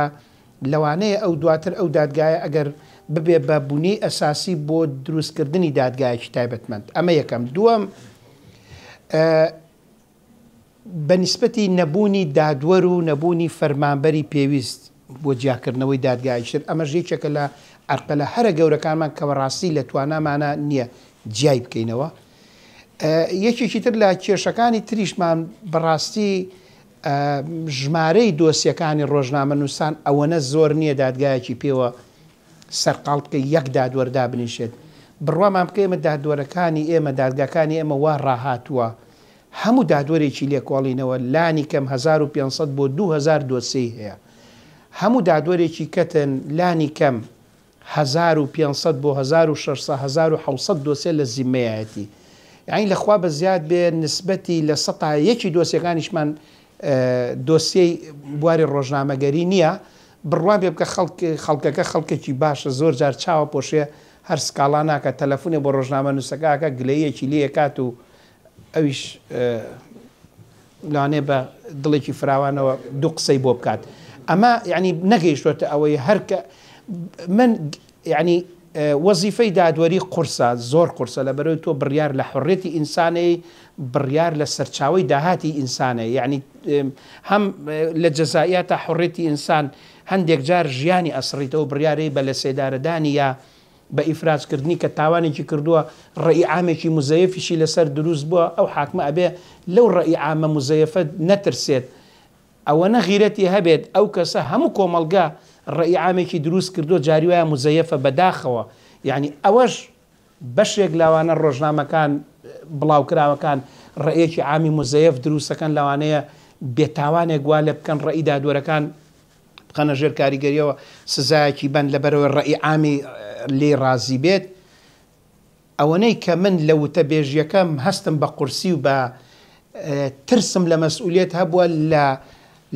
لەوانەیە ئەو دواتر ئەو دادگایە ئەگەر ببێ بە بونیەی ئەساسی بۆ دروستکردنی دادگایەکی تایبەتمەند ئەمە یەکەم دووەم. بە نیسبەتی نەبوونی دادوەر و نەبوونی فەرمانبەری پێویست بۆ جیاکردنەوەی دادگای تر، ئەمەش یەکێکە لە عەرقەلە هەرە گەورەکانمان کە بەڕاستی لە توانامانا نییە جیای بکەینەوە. یەکێکی تر لە کێشەکانی تریشمان بەڕاستی ژمارەی دۆسیەکانی ڕۆژنامەنووسان ئەوەنە زۆر نییە دادگایەکی پێوە سەرقاڵ بکەی یەک دادوەر دابنیشێت. بڕوامان بکە ئێمە دادوەرەکانی ئێمە دادگاکانی ئێمە وا ڕاهاتووە هەموو دادوەرێکی لێکۆڵینەوە لانی کەم 1500 بۆ 2000 دۆسیەی هەیە. هەموو دادوەرێکی کەتن لانی کەم 1500 بۆ 1600 1700 دۆسیە لە زیممەیایەتی. یانی لە خوا بەزیاد بێ نسبەتی لە سەتا یەکی دۆسیەکانیشمان دۆسیەی بواری ڕۆژنامەگەری نییە. بڕوام پێ بکە خەڵک خەڵکەکە خەڵکێکی باشە زۆر جار چاوە پۆشێ هەر سکاڵا ناکا تەلەفونێ بۆ ڕۆژنامەنووسەکە ئەکا گلەییەکی لێ ئەکات و ئەویش لەوانەیە بە دڵێکی فراوانەوە دوو قسەی بۆ بکات ئەمە یعنی نەگەیشتۆتە ئەوەی هەر کە من یعنی وەزیفەی دادوەری قورسە زۆر قورسە لەبەرەوەی تۆ بڕیار لە حڕێتی ئینسانەی بڕیار لە سەرچاوەی داهاتی ئینسانە یعنی هەم لە جەزائیاتا حڕێتی ئینسان هەندێک جار ژیانی ئەسڕیتەوە بڕیارەی بە لە سێدارەدانی یا بە ئیفراج کردنی کە تاوانێکی کردووە ڕەئی عامێکی موزەیەفیشی لەسەر دروست بووە ئەو حاکمە ئەبێ لەو ڕەئی عامە موزەیەفە نەترسێت ئەوەنە غیرەتی هەبێت ئەو کەسە هەموو کۆمەڵگە ڕەئی عامێکی دروست کردووە جاری وایە موزەیەفە بەداخەوە یانی ئەوەش بەشێک لەوانە ڕۆژنامەکان بڵاوکراوەکان ڕەئیەکی عامی موزەیەف دروستەکەن لەوانەیە بێتاوانێک وا لێ بکەن ڕەئی دادوەرەکان بخەنە ژێر کاریگەریەوە سزایەکی بەن لەبەرئەوەی ڕەئی عامی لێی ڕازی بێت. ئەوەنەی کە من لە وتەبێژیەکەم هەستم بە قورسی و بە ترسم لە مەسئولیەت هەبووە لە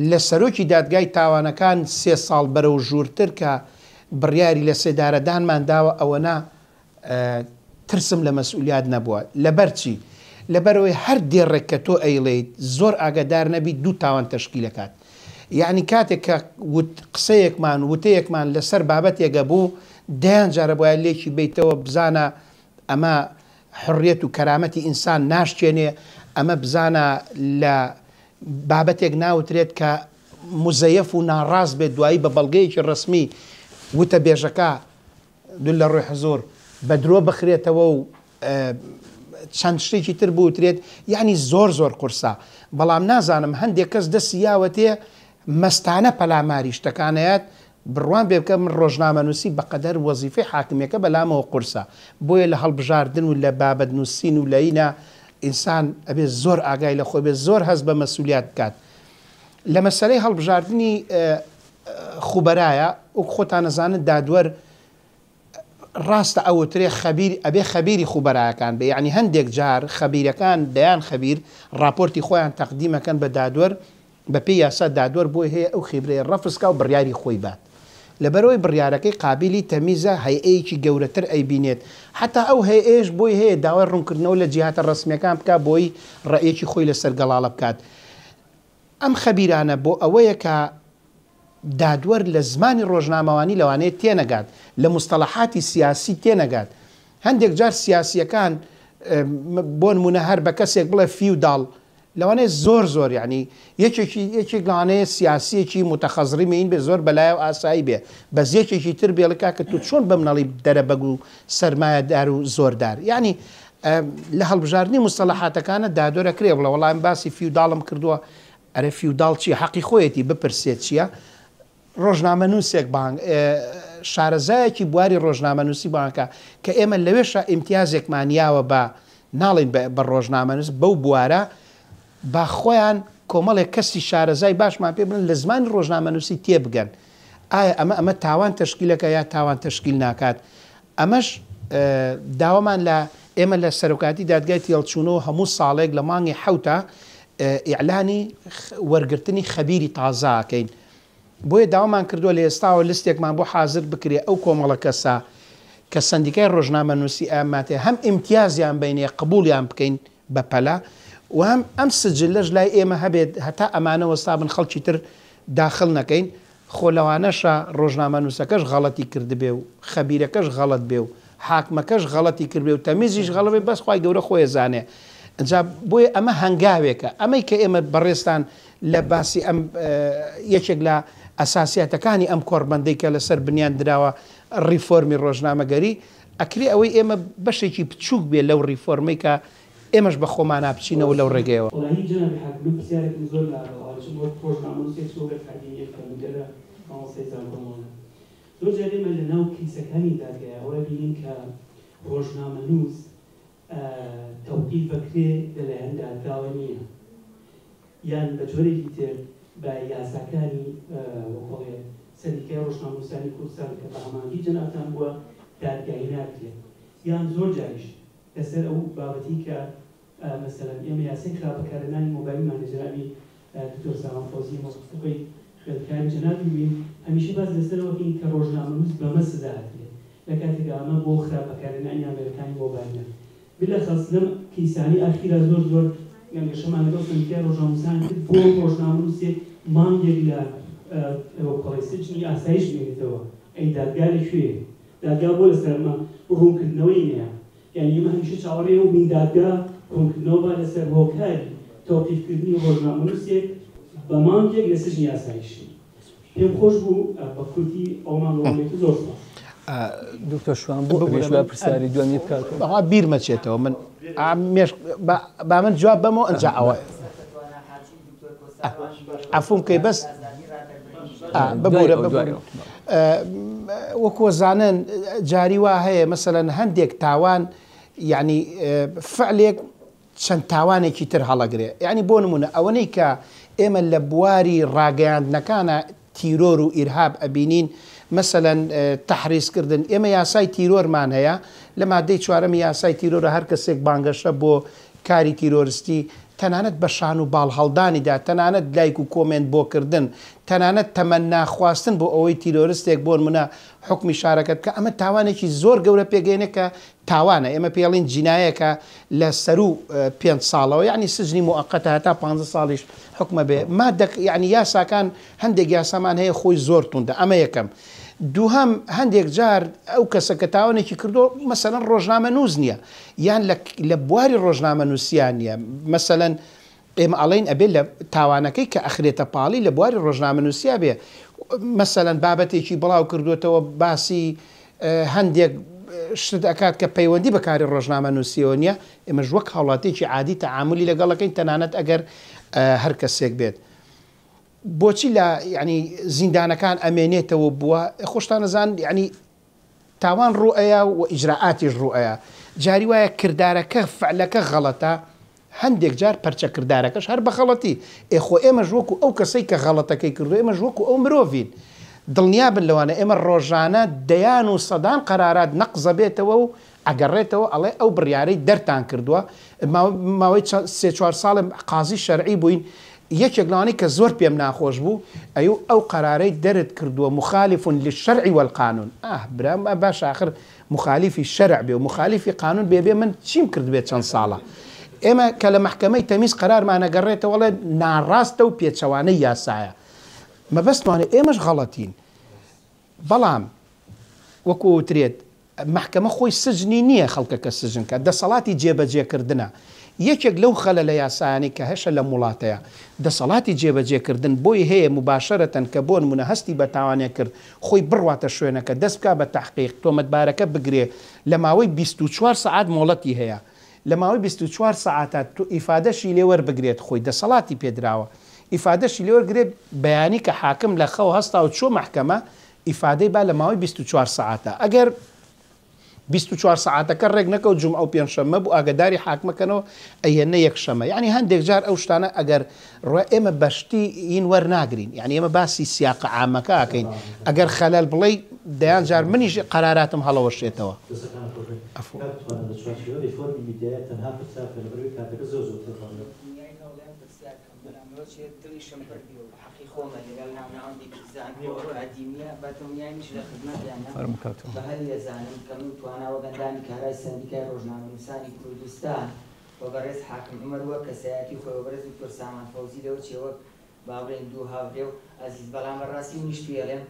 لە سەرۆکی دادگای تاوانەکان سێ ساڵ بەرەو ژوورتر کە بڕیاری لە سێدارەدانمان داوە ئەوەنە ترسم لە مەسئولیات نەبووە. لەبەر چی؟ لەبەرئەوەی هەر دێڕێک کە تۆ ئەیڵێیت زۆر ئاگادار نەبیت دوو تاوان تەشکیل ئەکات. یەعنی کاتێک کە وت قسەیەکمان وتەیەکمان لەسەر بابەتێک ئەبوو دەیان جار ئەبوایە لێکی بەیتەوە بزانە ئەمە حڕیەت و کەرامەتی ئینسان ناشکێنێ ئەمە بزانە لە بابەتێک ناوترێت کە موزەیەف و ناڕاست بێت دوایی بە بەڵگەیەکی ڕەسمی وتەبێژەکە دوور لە ڕووی حزوور بە درۆ بخرێتەوە و چەند شتێکی تر بوترێت یعنی زۆر زۆر قورسە بەڵام نازانم هەندێک کەس دەستی یاوەتێ مەستانە پەلاماری شتەکانەیەت بڕوان پێ بکە من ڕۆژنامەنووسی بەقەدەر وەزیفەی حاکمیەکە بەلامەوە قورسە بۆیە لە هەڵبژاردن و لە بابەت نووسین و لەینە ئینسان ئەبێ زۆر ئاگای لە خۆی بێت زۆر هەست بە مەسولیات بکات لە مەسەلەی هەڵبژاردنی خوبەرایە وەک خۆتان ئەزانن دادوەر ڕاستە ئەوترێ خەبیر ئەبێ خەبیری خوبەرایەکان بێ یەعنی هەندێک جار خەبیرەکان دەیان خەبیر ڕاپۆرتی خۆیان تەقدیم ئەکەن بە دادوەر بە پێی یاسا دادوەر بۆی هەیە ئەو خیبرەیە ڕەفز کا و بڕیاری خۆی بات لەبەرئەوەی بڕیارەکەی قابیلی تەمیزە هەیئەیەکی گەورەتر ئەیبینێت حەتا ئەو هەیئەیەش بۆی هەیە داوای ڕوونکردنەوە لە جیهاتە ڕەسمیەکان بکا بۆی ڕەئیەکی خۆی لەسەر گەڵاڵە بکات ئەم خەبیرانە بۆ ئەوەیە کە دادوەر لە زمانی ڕۆژنامەوانی لەوانەیە تێنەگات، لە موستەڵەحاتی سیاسی تێنەگات. هەندێک جار سیاسییەکان بۆ نموونە هەر بە کەسێک بڵێ فیوداڵ لەوانەیە زۆر زۆر یانی یەکێکی یەکێک لەوانەیە سیاسییەکی موتەخەزڕیمین بێ زۆر بەلایەوە ئاسایی بێ بەس یەکێکی تر بێڵێ کاکە تۆ چۆن بەم نەڵی دەرەبەگ و سەرمایەدار و زۆردار یانی لە هەڵبژاردنی موستەڵەحاتەکانە دادوەر ئەکرێ بڵێ وەڵا من باسی فیوداڵم کردووە ئەرێ فیوداڵ چیە حەقی خۆیەتی بپرسێت چیە ڕۆژنامەنووسێک بانگ شارەزایەکی بواری ڕۆژنامەنووسی بانگ کە کە ئێمە لەوێشا ئیمتیازێکمان یاوە بە ناڵین بە ڕۆژنامەنووس بەو بوارە با خۆیان کۆمەڵێک کەسی شارەزای باشمان پێ بڵێن لە زمانی ڕۆژنامەنووسی تێبگەن ئایا ئەمە ئەمە تاوان تەشکیلەکە یا تاوان تەشکیل ناکات ئەمەش داوامان لە ئێمە لە سەرۆکایەتی دادگای تێڵچوونەوە هەموو ساڵێک لە مانگی حەوتا ئیعلانی وەرگرتنی خەبیری تازە ئەکەین بۆیە داوامان کردووە لە ئێستاوە لستێکمان بۆ حازر بکرێ ئەو کۆمەڵە کەسە کە سەندیکای ڕۆژنامەنووسی ئەماتێ هەم ئیمتیازیان بینێ قبوڵیان بکەین بە پەلە و هەم ئەم سجلەش لای ئێمە هەبێت هەتا ئەمانە وەستابن خەڵکی تر داخل نەکەین خۆ لەوانەشە ڕۆژنامەنووسەکەش غەڵەتی کردبێ و خەبیرەکەش غەڵەت بێ و حاکمەکەش غەڵەتی کردبێ و تەمیزیش غەڵەت بێ بەس خوای گەورە خۆی ئەزانێ. ئینجا بۆیە ئەمە هەنگاوێکە، ئەمەی کە ئێمە بەڕێزتان لە باسی ئەم یەکێک لە ئەساسیاتەکانی ئەم کۆڕبەندەی کە لەسەر بنیان دراوە ڕیفۆرمی ڕۆژنامەگەری، ئەکرێ ئەوەی ئێمە بەشێکی بچووک بێ لەو ڕیفۆرمەی کە ئێمەش بە خۆمانا بچینەوە لەو ڕێگەیەوە. وەڵاهی جەنابی حاکم من پرسیارێکم زۆر لا بەڵام چ وەک ڕۆژنامەنووسێک چ وەک ئەکادیمییەک کە من لێرە مامۆستای زانکۆم وانە زۆر جار ئێمە لە ناو کەیسەکانی دادگایا ئەوە بینین کە ڕۆژنامەنووس تەوقیف ئەکرێ لەلایەن دادگاوە نییە یان بە جۆرێکی تر بە یاساکانی وەکۆڵێ سەندیکای ڕۆژنامەنووسانی کوردستان کە بە هەماهەنگی جەنابتان بووە دادگایی ناکرێت یان زۆر جاریش لەسەر ئەو بابەتی کە مەسەلەن ئێمە یاسای خراپ بەکارهێنانی مۆبایلمان لە جەنابی دکتۆر سامان فەوزی مۆقفی خوێندکاری جەنابی بووین هەمیشە باس لەسەر ئەوە کەین کە ڕۆژنامەنووس بەمە سزا ئەدرێ لە کاتێکا ئەمە بۆ خراپ بەکارهێنانی ئامێرەکانی مۆبایلە بلەخەس لەم کەیسانەی ئاخیرا زۆر زۆر گەنگەشەمان لەگەڵ سەندیکای ڕۆژنامەنووسان کرد بۆ ڕۆژنامەنووسێک مانگێک لە کۆڵی سجنی ئاسایش بمێنێتەوە ئەی دادگا لە کوێیە دادگا بۆ لەسەر ئەمە ڕوونکردنەوەی نییە یانی ئێمە هەمیشە چاوەڕێی ئەوە بووین دادگا ڕوونکردنەوە با لەسەر هۆکاری تەوقیفکردنی ڕۆژنامەنووسێک بە مانگێک لە سجنی ئاسایشی. پێم خۆش بوو بە کورتی ئەوەمان وەڵام بێت و زۆر سوپاس. دکتۆر شوان بۆ ئەویش با پرسیاری دووەمی بکات. بەخوا بیرمەچێتەوە من مێشک با من جواب بەمەوە ئەنجا ئەوە عەفوم کەی بەس ببورە ببورە وەکو زانن جاری وا هەیە مەسەلەن هەندێک تاوان یعنی فعلێک چەند تاوانێکی تر هەڵەگرێ یعنی بۆ نمونە ئەوەنەی کە ئێمە لە بواری ڕاگەیاندنەکانە تیرۆر و ئیرهاب ئەبینین مەسەلەن تەحریس کردن ئێمە یاسای تیرۆرمان هەیە لە مادەی چوارەمی یاسای تیرۆرە هەر کەسێک بانگەشە بۆ کاری تیرۆرستی تەنانەت بە شان و باڵ هەڵدانیدا تەنانەت لایک و کۆمێنت بۆ کردن تەنانەت تەمەنا خواستن بۆ ئەوەی تیرۆرستێک بۆنمونە حوکمی شارەکەت بکا ئەمە تاوانێکی زۆر گەورە پێگەیەنێ کە تاوانە ئێمە پێڵین جینایەکە لە سەروو پێنج ساڵەوە یەعنی سجنی موئەقەتە هەتا پانزە ساڵیش حوکمە بێ مادە یەعنی یاساکان هەندێک یاسامان هەیە خۆی زۆر توندە ئەمە یەکەم دووهەم هەندێک جار ئەو کەسە کە تاوانێکی کردو مەسەلەن ڕۆژنامەنووس نییە یان لە بواری ڕۆژنامەنووسیان نییە مەسەلەن ئێمە ئەڵێین ئەبێ لە تاوانەکەی کە ئەخرێتە پاڵی لە بواری ڕۆژنامەنووسیا بێ مەسەلەن بابەتێکی بڵاو کردوێتەوە باسی هەندێک شت ئەکات کە پەیوەندی بە کاری ڕۆژنامەنووسیەوە نییە ئێمەش وەک هاوڵاتیەکی عادی تەعامولی لەگەڵ ئەکەین تەنانەت ئەگەر هەر کەسێک بێت. بۆچی لە یانی زیندانەکان ئەمێنێتەوە بووە خۆشتان ئەزان یانی تاوان ڕوو ئەیا و ئیجرائاتیش ڕوو ئەیا جاری وایە کردارەکە فعلەکە غەڵەتە هەندێک جار پەرچە کردارەکەش هەر بە غەڵەتی ئێ خۆ ئێمەش وەکو ئەو کەسەی کە غەڵەتەکەی کردو ئێمەش وەکو ئەو مرۆڤین دڵنیابن لەوانە ئێمە ڕۆژانە دەیان و سەدان قەرارات نەقزەبێتەوە و ئەگەڕێتەوە ئەڵێ ئەو بڕیارەی دەرتان کردووە ماوەی سێ چوار ساڵێ قازی شەرعی بووین یەکێک لەوانەی کە زۆر پێم ناخۆش بوو ئەیو ئەو قەرارەی دەرت کردووە مخالف للشرع والقانون ئاه برام باشە ئاخر مخالیفی شەرع بێ و مخالیفی قانون بێ بێ من چیم کردبێت چەند ساڵە ئێمە کە لە مەحکەمەی تەمیز قەرارمان ئەگەڕێتەوە ئەڵێ ناڕاستە و پێچەوانەی یاسایە مەبەستمانە ئێمەش غەڵەتین بەڵام وەکو وترێت مەحکەمە خۆی سجنی نییە خەڵکەکە سجن کات، دەسەڵاتی جێبەجێکردنە. یەکێک لەو خەلەلە یاسایانەی کە هەشە لەم وڵاتەیا، دەسەڵاتی جێبەجێکردن بۆی هەیە موباشەرەتەن کە بۆنمونە هەستی بە تاوانێک کرد خۆی بڕواتە شوێنەکە دەست بکا بە تەحقیق تۆمەتبارەکە بگرێ لە ماوەی 24 سەعات مۆڵەتی هەیە لە ماوەی 24 سەعاتا ئیفادەشی لێ وەربگرێت خۆی دەسەڵاتی پێدراوە ئیفادەشی لێ وەرگرێت بەیانی کە حاکم لە خەو هەستا و چووە مەحکەمە ئیفادەی با لە ماوەی 24 سەعاتا ئەگەر 24 سەعاتەکە ڕێک نەکەوت جومعە و پێنجشەممە بوو ئاگەداری حاکمەکەنەوە ئەیەنە یەکشەمە یعنی هەندێک جار ئەو شتانە ئەگەر ڕۆ ئێمە بە شتی ین وەرناگرین یعنی ئێمە باسی سیاقە عامەکە ئەکەین ئەگەر خەلەل بڵێی دەیان جار منیش قەراراتم هەڵەوەشێتەوە. دەستەکانت خۆش بێت عەفو. کاک توانا لە چوارچێوەی ڕیفۆرمی میدیایە تەنها پرسیار بکە لەبەرئەوەی کاتەکە زۆر زۆر تێپەڕیوە. دنیای هەوڵێم پرسیار کەم بەلام لەوە چێ دڵیشم پڕ بی و حەقی خۆمە لەگەڵ ناو ناوەندێکی زانکۆ و ئەکادیمیە بە دڵنیایمیش لە خزمەتیانە فەرموو کاک توانا. بە هەلی ئەزانم کە من توانا وەک ئەندامی کارای سەندیکای ڕۆژنامەنووسانی کوردستان و بەڕێز حاکم عومەر وەک کەسایەتی خۆی و بەڕێز دکتۆر سامان فەوزی لەوە چێ وەک با بڵێین دوو هاوڕێ و ئەزیز بەڵام بە ڕاستی منیش توێڵێم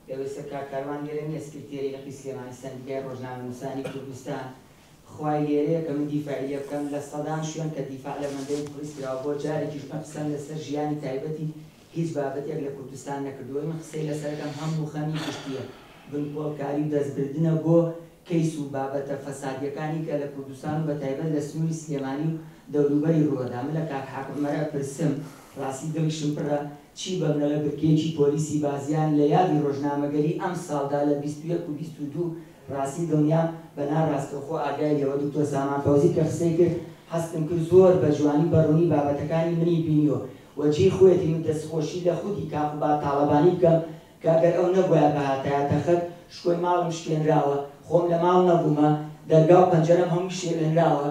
لەوێ سەر کاک کاروان لێرە نیە سکرتێری لقی سلێمانی سەندیکای ڕۆژنامەنووسانی کوردستان. خوای لێرەیە کە من دیفاعی لێ بکەم لە سەدان شوێن کە دیفاع لە بەندەی موخلیس کراوە بۆ جارێکیش من قسەم لەسەر ژیانی تایبەتی هیچ بابەتێک لە کوردستان نەکردووە من قسەی لەسەرەکەم هەم و خەمی گشتیە بنکۆڵکاری و دەستبردنە بۆ کەیس و بابەتە فەسادیەکانی کە لە کوردستان و بەتایبەت لە سنوری سلێمانی و دەوروبەری ڕووەدا من لە کاک حاکم عومەر ئەپرسم ڕاستی دڵیشم پڕە چی بەمنەڵێ برکەیەکی پۆلیسی بازیان لە یادی ڕۆژنامەگەری ئەمساڵدا لە 21 و 22 ڕاستی دڵنیام بە نا ڕاستەوخۆ ئاگای لێوە دکتۆر سامان فەوزی کە قسەی کرد هەستم کرد زۆر بە جوانی بە ڕوونی بابەتەکانی منی بینیوە و جێی خۆیەتی من دەستخۆشی لە خودی کاک قوباد تاڵەبانی بکەم کە ئەگەر ئەو نەبوایە بهاتایەتە خەت شکۆی ماڵم شکێنراوە خۆم لە ماڵ نەبوومە دەرگا و پەنجەرەم هەمووی شێوێنراوە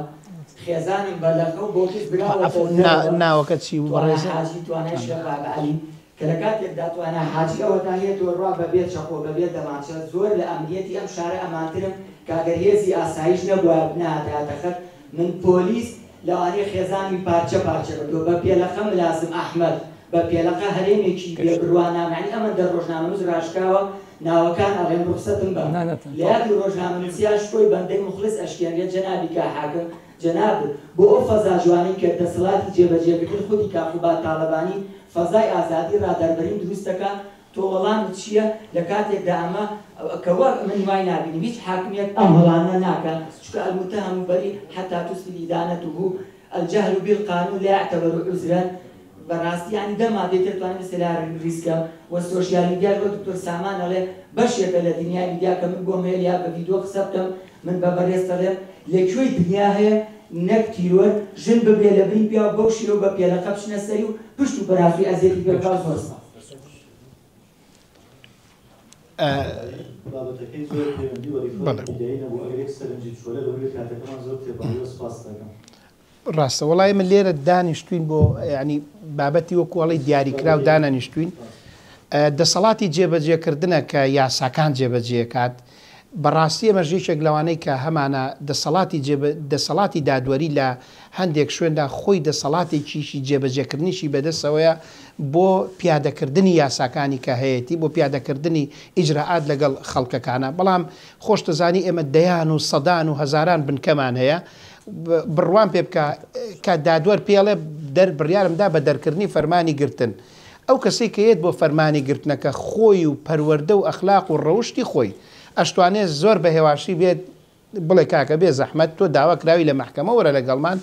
خێزانم بە لەقە و بۆکس براوەتە دەرەوە ناوەکە چی بوو توانا بەڕێزت؟ حاجی توانای شێخ بابە عەلی کە لە کاتێکدا توانا حاجی ئەوەتا هێتۆ ڕوا بە بێ چەقۆ بە بێ دەمانچە زۆر لە ئەمنیەتی ئەم شارە ئەمانترم کە گەر هێزی ئاسایش نەبوایە بنەهاتایەتە خەت من پۆلیس لەوانەیە خێزانمی پارچە پارچە کردوە بە پێلەقە ملازم ئەحمەد بە پێلەقە هەرێمێکی بێ بڕوانامە یانی ئەمەندە ڕۆژنامەنوس ڕاشکاوە ناوەکان ئەڵێم ڕوخسەتم بە لە یادی ڕۆژنامەنوسیا شکۆی بەندەی موخلس ئەشکێنرێت جەنابی کا حاکم جەنابت بۆ ئەو فەزا جوانەی کە دەسەڵاتی جێبەجێکردن خودی کاک قوباد تاڵەبانی فەزای ئازادی ڕادەربرین دروست دەکا تۆ وەڵامت چیە لە کاتێکدا ئەمە کە وەک من وای نابینم هیچ حاکمێک ئەم هەڵانە ناکا چونکە المتهم بری حتی تثبت ادانته الجهل بالقانون لا يعتبر عذرا بەڕاستی یانی دە مادەی تر توانیم لەسەریا ریز کەم وە سۆشیال میدیاش وەک دکتۆر سامان ئەڵێ بەشێکە لە دنیای میدیا کە من بۆم هەیە لیا بە ڤیدۆ قسە بکەم من بە بەڕێزت ئەڵێم لە کوێی دنیا هەیە نەک تیرۆر ژن ببرێ لە بری پیاو بەو شێوە بە پێلەقە بچنە سەری و پشت و پەراسوی ئەزیەتی پێ بکا زۆر سپاس. بابەتەکەی زۆر پەیوەندی بە ڕیفۆرمی میدیایی نەبوو ئەگەر یەک سەرنجی بچووە لەبەرئەوەی کاتەکەمان زۆر تێپەڕیوە سوپاست دەکەم. ڕاستە وەڵا ئێمە لێرە دانیشتوین بۆ یانی بابەتی وەکو ئەڵێی دیاریکراو دانەنیشتوین دەسەڵاتی جێبەجێکردنە کە یاساکان جێبەجێکات بەڕاستی ئێمەش یەکێک لەوانەی کە هەمانە دەسەڵاتی دەسەڵاتی دادوەری لە هەندێک شوێندا خۆی دەسەڵاتێکیشی جێبەجێکردنیشی بەدەستەوەیە بۆ پیادەکردنی یاساکانی کە هەیەتی بۆ پیادەکردنی ئیجرائات لەگەڵ خەڵکەکانە بەڵام خۆشتەزانی ئێمە دەیان و سەدان و هەزاران بنکەمان هەیە بڕوام پێ بکە کە دادوەر پێی ئەڵێ دەر بڕیارم دا بە دەرکردنی فەرمانی گرتن ئەو کەسەی کە یەت بۆ فەرمانی گرتنەکە خۆی و پەروەردە و ئەخلاق و ڕەوشتی خۆی ئەشتوانێ زۆر بە هێواشی بێت بڵێ کاکە بێ زەحمەت تۆ داوا کراوی لە مەحکەمە وەرە لەگەڵمان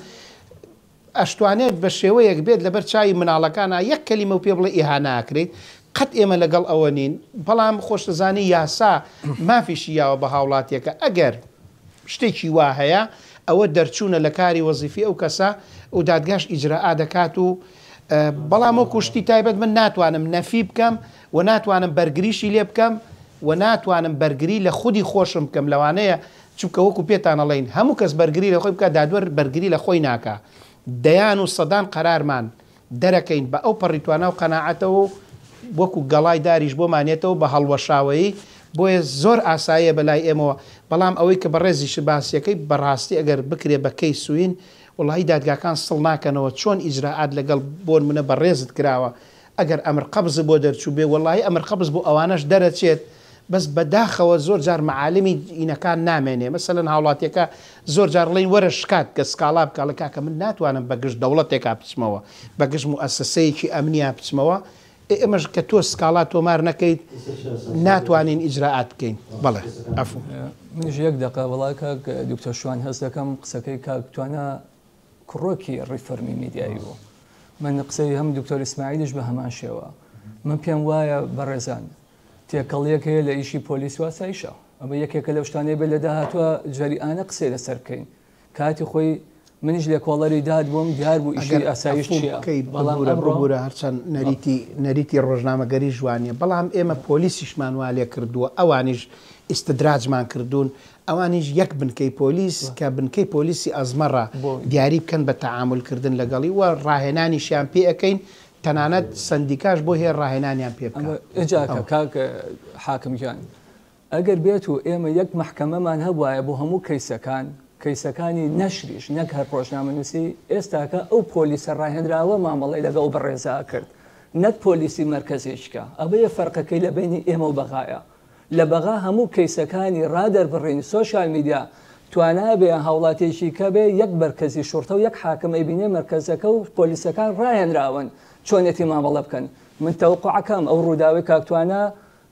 ئەشتوانێت بە شێوەیەک بێت لەبەر چاوی مناڵەکانا یەک کەلیمەو پێ بڵێ ئیهانە ئەکرێیت قەت ئێمە لەگەڵ ئەوە نین بەڵام خۆشتەزانی یاسا مافیشی یاوە بە هاوڵاتیەکە ئەگەر شتێکی وا هەیە ئەوە دەرچوونە لە کاری وەزیفی ئەو کەسە و دادگاش ئیجرائا دەکات و بەڵام وەکو شتی تایبەت من ناتوانم نەفی بکەم و ناتوانم بەرگریشی لێ بکەم و ناتوانم بەرگری لە خودی خۆشم بکەم لەوانەیە چونکە وەکو پێتان ئەڵێین هەموو کەس بەرگری لە خۆی بکا دادوەر بەرگری لە خۆی ناکا دەیان و سەدان قەرارمان دەرەکەین بە ئەو پەڕی توانا و قەناعەتەوە و وەکو گەڵای داریش بۆمان یەتەوە بە هەڵوەشاوەیی بۆیە زۆر ئاساییە بە لای ئێمەوە بەڵام ئەوەی کە بەڕێزیشت باسیەکەی بەڕاستی ئەگەر بکرێ بە کەیس سوین وەڵاهی دادگاکان سڵ ناکەنەوە چۆن ئیجرائات لەگەڵ بۆنمونە بەڕێزت کراوە ئەگەر ئەمر قەبز بۆ دەرچووبێ وەڵاهی ئەمر قەبز بۆ ئەوانەش دەرەچێت بەس بەداخەوە زۆر جار مەعالمی ئینەکان نامێنێ مەسەلەن هاوڵاتیەکە زۆر جار ڵێین وەرە شکات بکە سکاڵا بکە ئەڵێ کاکە من ناتوانم بە گژ دەوڵەتێکا بچمەوە بە گژ موئەسەسەیەکی ئەمنیا بچمەوە ئێ ئێمەش کە تۆ سکاڵا تۆمار نەکەیت ناتوانین ئیجرائات بکەین بەڵێ عەفو. منیش یەک دەقە وەڵا کاک دکتۆر شوان هەست دەکەم قسەکەی کاک توانا کڕۆکی ڕیفۆرمی میدیایی بوو. من قسەی هەم دکتۆر ئیسماعیلیش بە هەمان شێوە. من پێم وایە بەڕێزان تێکەڵیەک هەیە لە ئیشی پۆلیس و ئاسایشە. ئەمە یەکێکە لەو شتانەی بێت لە داهاتووە جەریئانە قسەی لەسەر بکەین. کاتی خۆی منیش لێکۆڵەری داد بووم دیار بوو ئیشی ئەگەر ئاسایش عەفوم چییە. بکەی بەڵام ببورە ئەمڕۆ ببورە هەرچەند نەریتی نەریتی ڕۆژنامەگەریش وا نییە بەڵام ئێمە پۆلیسیشمان وا لێ کردووە ئەوانیش ئیستدراجمان کردوون ئەوانیش یەک بنکەی پۆلیس کە بنکەی پۆلیسی ئەزمەڕە دیاری بکەن بە تەعامول کردن لەگەڵی و ڕاهێنانیشیان پێ ئەکەین تەنانەت سەندیکاش بۆی هەیە ڕاهێنانیان پێ بکا. ئینجا کاک حاکم گیان ئەگەر بێت و ئێمە یەک مەحکەمەمان هەبوایە بۆ هەموو کەیسەکان کەیسەکانی نەشریش نەک هەر ڕۆژنامەنووسی ئێستاکە ئەو پۆلیسە ڕاهێنراوە مامەڵەی لەگەڵ بەڕێزا کرد نەک پۆلیسی مەرکەزیشکە ئەوەیە فەرقەکەی لە بەینی ئێمە و بەغایە لە بەغا هەموو کەیسەکانی ڕادەربڕین سۆشیال میدیا توانا بێ هاوڵاتیەکی کە بێ یەک مەرکەزی شوڕتە و یەک حاکم ئەیبینێ مەرکەزەکە و پۆلیسەکان ڕاهێنراون چۆنێتی مامەڵە بکەن من تەوقعەکەم ئەو ڕووداوەی کاک توانا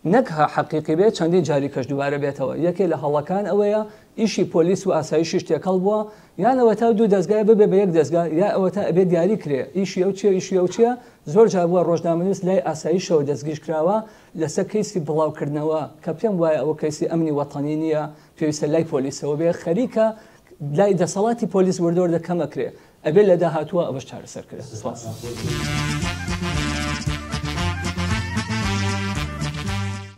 نەک ها حەقیقی بێ چەندین جاری کەش دووبارە بێتەوە یەکێ لە هەڵەکان ئەوەیە ئیشی پۆلیس و ئاسایشیش تێکەڵ بووە یان ئەوەتا دوو دەزگای ببێ بە یەک دەزگا یا ئەوەتا ئەبێ دیاری کرێ ئیشی ئەو چیە ئیشی ئەو چیە زۆر جار بووە ڕۆژنامەنووس لای ئاسایشەوە دەستگیر کراوە لەسەر کەیسی بڵاوکردنەوە کە پێم وایە ئەوە کەیسی ئەمنی وەتەنی نییە پێویستە لای پۆلیسەوە بێ خەریکە لای دەسەڵاتی پۆلیس وردە وردە کەم ئەکرێ ئەبێ لە داهاتووە ئەوەش چارەسەر کرێ. سپاس.